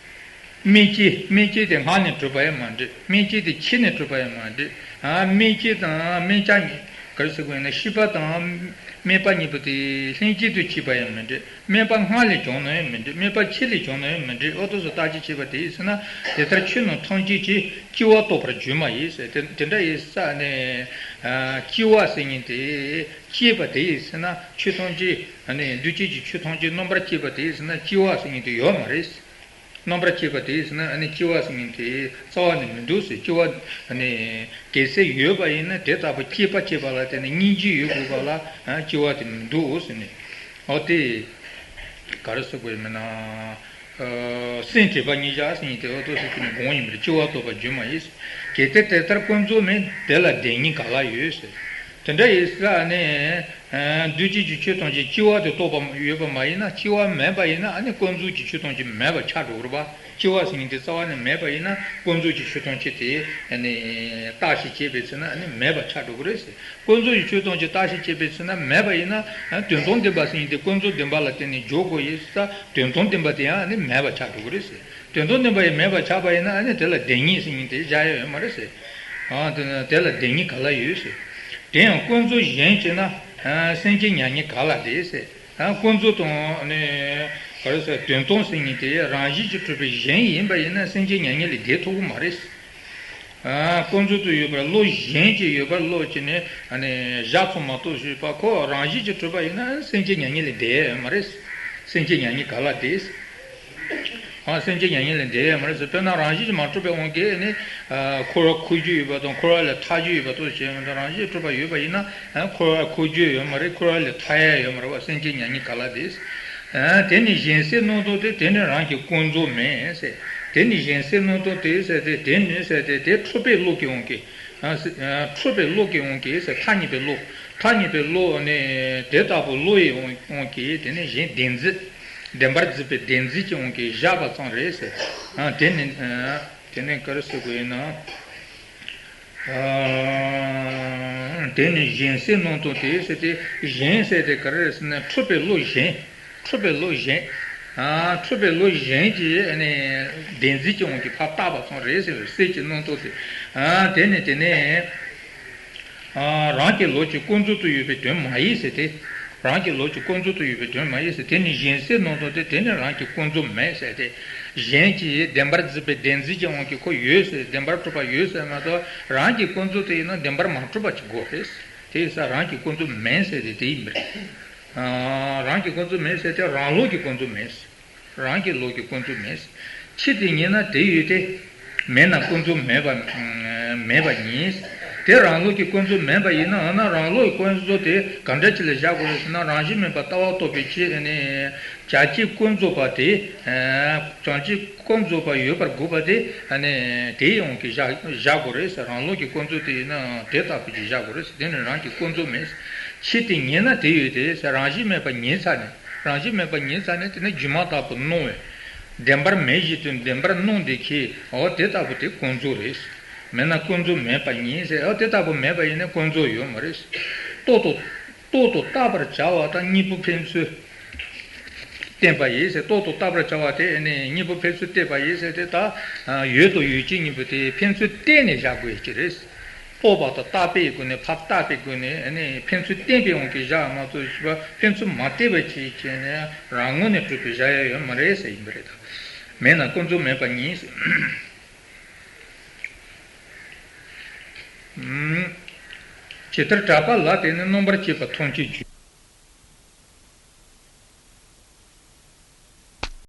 སྨད་སྐྱེས། སྨད་སྐྱེས་དེ་སྔར་ནས་གྲུབ་པ་ཡང་མ་འགྲིག་སྨད་སྐྱེས་དེ་ཕྱི་ནས་གྲུབ་པ་ཡང་མ་འགྲིག་ཨ་སྨད་སྐྱེས་དང་སྨད་བྱ་གཉིས་ག་རེ་ཟེར་དགོས་ཡིན་ན། ཤེས་པ་དང་སྨད་པ་གཉིས་པོ་དེ་ལྷན་སྐྱེས་སུ་སྐྱེས་པ་ཡང་མི་འགྲིག་སྨད་པ་སྔར་ལས་བྱུང་ན་ཡང་མི་འགྲིག་སྨད་པ་ཕྱི་ལས་བྱུང་ན་ཡང་མི་འགྲིག་ཨོ་ཏོ་སོ་རྟག་སྐྱེས་བྱས་པ་དེ་ཡིན་ཟེར་ན། དེ་ལྟར་ཆོས་རྣམས་ཐམས་ཅད་ཀྱི་སྐྱེ་བ་རྟོགས་པར་གྱུར་མ་ཡིན་ཟེར། དེ་དེ་འདྲ་ཡིན་ས་ནས། ཨ་སྐྱེ་བ་ཟེར་མཁན་དེ་སྐྱེས་པ་དེ་ཡིན་ཟེར་ན། ཆོས་ཐམས་ཅད་ཨ་ནི་འདུས་བྱས་ཀྱི་ཆོས་ཐམས་ཅད་རྣམ་པར་སྐྱེས་པ་དེ་ཡིན་ཟེར་ན་སྐྱེ་བ་ཟེར་མཁན་དེ་ཡོད་མ་རེད། རྣམ་པར་སྐྱེས་པ་དེ་ཡིན་ཟེར་ན་ཨ་ནི་སྐྱེ་བ་ཟེར་མཁན་དེ་རྩ་བ་ནས་མི་འདུག་ཟེར། སྐྱེ་བ་ཨ་ནི་གལ་སྲིད་ཡོད་པ་ཡིན་ན་དེ་ལྟ་བུ་སྐྱེས་པ་སྐྱེས་པ་ལ་བརྟེན་ནས་སྙིང་རྗེ་ཡོད་དགོས་པ་ལ་ཨ་སྐྱེ་བ་དེ་མི་འདུག་ཟེར་ནས། འོ་དེ་ག་རེ་ཟེར་དགོས་ཡིན་མིན་ན། ཨ་སེམས་དྲེགས་པ་གཉིས་བཞག་ཟེར་མཁན་དེ་འོ་ཏོ་ཟེར་གྱི་ནི་དགོངས་ཡིན་པར་སྐྱེ་བ་རྟོགས་པར་གྱུར་མ་ཡིན། གལ་ཏེ་དེ་ལྟར་ཀུན་རྫོབ་མིན། དེ་ལ་བདེན་གཉིས་ག་ལ་ཡོད་ཟེར། དེ་འདྲ་ཡིན་ཙང་ནི། ཨ་འདུས་བྱས་ཀྱི་ཆོས་ཐམས་ཅད་སྐྱེ་བ་དེ་རྟོགས་པ་ཡོད་པ་མ་ཡིན་ན། སྐྱེ་བ་མེད་པ་ཡིན་ན་ཨ་ནི་ཀུན་རྫོབ་ཀྱི་ཆོས་ཐམས་ཅད་མེད་པ་ཆགས་འགྲོ་གི་རེད་པ། སྐྱེ་བ་ཟེར་མཁན་དེ་རྩ་བ་ནས་མེད་པ་ཡིན་ན་ཀུན་རྫོབ་ཀྱི་ཆོས་ཐམས་ཅད་དེ་ཨ་ནི་བརྟག་ཞིབ་བྱས་པའི་ཚེ་ན་ཨ་ནི་མེད་པ་ཆགས་འགྲོ་གི་རེད་ཟེར། ཀུན་རྫོབ་ཀྱི་ཆོས་ཐམས་ཅད་བརྟག་ཞིབ་བྱས་པའི་ཚེ་ན་མེད་པ་ཡིན་ན། ཨ་དོན་དམ་བདེན་པ་ཟེར་མཁན་དེ་ཀུན་རྫོབ་བདེན་པ་ལ་བརྟེན་ནས་འཇོག་དགོས་ཡིན་ཙང་དོན་དམ་བདེན་པ་དེ་ཡང་ཨ་ནི་མེད་པ་ཆགས་འགྲོ་གི་རེད་ཟེར། དོན་དམ་བདེན་པ་ཡང་མེད་པ་ཆགས་པ་ཡིན་ན་ཨ་ནི་དེ་ལ་བདེན་གཉིས་ཟེར་མཁན་དེ་བཞག་ཡ་ཡོད་མ་རེད་ཟེར། ཨ་དེ་དེ་ལ་བདེན་གཉིས་ག་ལ་ཡོད་ཟེར། དེ་ཡང་ཀུན་རྫོབ་གཞན་བྱས་ན་ཨ་སེམས་ཅན་མྱ་ངན་ག་ལ་འདས་ཟེར། ཨ་ཀུན་རྫོབ་དང་ནི་ག་རེ་ཟེར། དོན་དམ་ཟེར་མཁན་དེ་རང་བཞིན་གྱིས་གྲུབ་པའི་གཞན་ཡིན་པ་ཡིན་ན་སེམས་ཅན་མྱ་ངན་ལས་འདས་ཐུབ་ཀྱི་མ་རེད། ཨ་ཀུན་རྫོབ་ཏུ་ཡོད་པར་བློ་གཞན་གྱིས་ཡོད་པར་བློ་བྱས་ནས་ཨ་ནི་གཞག་ཚུགས་མ་གཏོགས་ཞུས་པ་ཁོ་རང་བཞིན་གྱིས་གྲུབ་པ་ཡིན་ན་སེམས་ཅན་མྱ་ངན་ལས་འདས་ཡོད་མ་རེད། སེམས་ཅན་མྱ་ངན་ག་ལ་འདས། ཨ་སེམས་ཅན་མྱ་ངན་ལས་འདས་ཡོད་མ་རེད་ཟེར། དཔེར་ན་རང་བཞིན་གྱིས་མ་གྲུབ་པའི་དབང་གིས་ནི་ཨ་འཁོར་བར་འཁོར་རྒྱུ་ཡོད་པ་དང་འཁོར་བ་ལས་ཐར་རྒྱུ་ཡོད་པ་དེ་བཞིན་རང་བཞིན་གྱིས་གྲུབ་པ་ཡོད་པ་ཡིན་ན་ཨ་འཁོར་བར་འཁོར་རྒྱུ་ཡོད་མ་རེད། འཁོར་བ་ལས་ཐར་ཡ་ཡོད་མ་རེད་བ། སེམས་ཅན་མྱ་ངན་ག་ལ་འདས། ཨ་དེ་ནི་གཞན་སེལ་རྣམ་རྟོག་སྟེ། དེ་ནི་རང་གི་ཀུན་རྫོབ་མིན་ཟེར། དེ་ནི་གཞན་སེལ་རྣམ་རྟོག་སྟེ་ཟེར་ཏེ། དེ་ནི་ཟེར་ཏེ་དེ་འཁྲུལ་པའི་བློ་གི་དབང་གིས། ཨ་སེ་ཨ་འཁྲུལ་པའི་བློ་གི་དབང་གིས་ཟེར། ཐ་སྙད་པའི་བློ། ཐ་སྙད་པའི་བློ་ནི་དེ་ལྟ་བུ་བློ་ཡི་དབང་དབང་གིས་དེ་ནི་གཞན་བདེན་འཛིན། བདེན་པར་འཛིན་པའི་བདེན་འཛིན་གྱི་དབང་གིས་བཞག་པ་ཙམ་རེད་ཟེར། ཨ་དེ་ནི་ཨ་དེ་ནི་ག་རེ་ཟེར་དགོས་ཡིན་ན། ཨ་དེ་ནི་གཞན་སེལ་རྣམ་རྟོག་སྟེ་ཟེར་ཏེ། གཞན་ཟེར་ཏེ་ག་རེ་རེད་ཟེར་ན་འཁྲུལ་པའི་བློ་གཞན། འཁྲུལ་པའི་བློ་གཞན། ཨ་འཁྲུལ་པའི་བློ་གཞན་གྱིས་ཨ་ནི་བདེན་འཛིན་གྱི་དབང་གིས་ཕར་བཏགས་པ་ཙམ་རེད་ཟེར་བའི་སེལ་གྱི་རྣམ་རྟོག་སྟེ། ཨ་དེ་ནི་དེ་ནི་ཨ་རང་གི་ལོགས་ཀྱི་ཀུན་རྫོབ་ཏུ་ཡོད་པའི་དོན་མ་ཡིན་ཟེར་ཏེ། རང་གི་ལོགས་ཀྱི་ཀུན་རྫོབ་ཏུ་ཡོད་པའི་དོན་མ་ཡིན་ཟེར། དེ་ནི་གཞན་སེལ་རྣམ་རྟོག་སྟེ། དེ་ནི་རང་གི་ཀུན་རྫོབ་མིན་ཟེར་ཏེ། གཞན་གྱིས་བདེན་པར་འཛིན་པའི་བདེན་འཛིན་གྱི་དབང་གིས་ཁོ་ཡོད་ཟེར། བདེན་པར་གྲུབ་པ་ཡོད་ཟེར་མ་གཏོགས་རང་གི་ཀུན་རྫོབ་དེ་ཡིན་ན་བདེན་པར་མ་གྲུབ་པ་ཅིག་དགོས་རེད། དེ་ས་རང་གི་ཀུན་རྫོབ་མིན་ཟེར་ཏེ་དེ་ཡིན་པ་རེད། ཨ། རང་གི་ཀུན་རྫོབ་མིན་ཟེར་ཏེ་རང་ལུགས་ཀྱི་ཀུན་རྫོབ་མིན། རང་གི་ལུགས་ཀྱི་ཀུན་རྫོབ་མིན། ཕྱི་དེ་ཉིད་ན་དེ་ཡོད་དེ། མེད་ན་ཀུན་རྫོབ་མེད་པ། མེད་པ་ཉིད། དེ་རང་ལུགས་ཀྱི་ཀུན་རྫོབ་མིན་པ་ཡིན་ན། འོ་ན་རང་ལུགས་ཀྱི་ཀུན་རྫོབ་དེ་ག་འདྲ་ཅིག་ལ་བཞག་དགོས་རེད་ཟེར་ན། རང་བཞིན་མེད་པར་ལྟ་བ་རྟོགས་པའི་ཕྱིར་ནི། བྱ་བྱེད་ཀུན་རྫོབ་པ་དེ། བྱ་བྱེད་ཀུན་རྫོབ་པ་ཡོད་པར་དགོས་པ་དེ། ཨ་ནི་དེའི་དབང་གིས་བཞག་བཞག་དགོས་རེད་ཟེར། རང་ལུགས་ཀྱི་ཀུན་རྫོབ་དེ་ཡིན་ན་དེ་ལྟ་བུ་ཅིག་བཞག་དགོས་རེད་ཟེར། དེ་ནི་རང་གི་ཀུན་རྫོབ་མིན། ཕྱི་དེ་ཉིད་ན་དེ་ཡོད་དེ་ཟེར། རང་བཞིན་མེད་པ་ཉིད་ཚ་ནས། རང་བཞིན་མེད་པ་ཉིད་ཚ་ནས་དེ་ནི་སྒྱུ་མ་ལྟ་བུ་སྣང་བས། བདེན་པར་མེད་བཞིན་དུ་བདེན་པར་སྣང་དེ་ཁྱེད་འོ་དེ་ལྟ་བུ་དེ་ཀུན་རྫོབ་རེད། མེད་ན་ཀུན་རྫོབ་མེད་པ་ཉིད་ཟེར། འོ་དེ་ལྟ་བུ་མེད་པ་ཡིན་ན་ཀུན་རྫོབ་ཡོད་མ་རེད། རྟོག་ཏུ་རྟོག་ཏུ་བཏགས་པར་བྱ་བ་དང་གཉིས་པོ་ཕན་ཚུན་བསྟན་པ་ཡིན་ཟེར། རྟོག་ཏུ་བཏགས་པར་བྱ་བ་དེ་ནི་གཉིས་པོ་ཕན་ཚུན་བསྟན་པ་ཡིན་ཟེར་ཏེ། ད་ཡོད་དང་ཡོད་བྱེད་གཉིས་པོ་དེ་ཕན་ཚུན་བསྟན་ནས་བཞག་དགོས་ཀྱི་རེད། རྟོག་པ་དང་བཏགས་པའི་སྒོ་ནས། ཕར་བཏགས་པའི་སྒོ་ནས་ནི་ཕན་ཚུན་བསྟན་པའི་དབང་གིས་བཞག་མ་གཏོགས། ཕན་ཚུན་མ་བསྟན་པ་བྱེད་བྱས་ནས་རང་ངོས་ནས་གྲུབ་པའི་བཞག་ཡ་ཡོད་མ་རེད་ཟེར་ཡིན་པ་རེད། ད་མེད་ན་ཀུན་རྫོབ་མེད་པ་ཉིད་ཟེར། ཇི་ལྟར་གྲགས་པ་ལ་བརྟེན་ནས་སྣང་བར་བྱེད་པ་ཐམས་ཅད་རྒྱུ།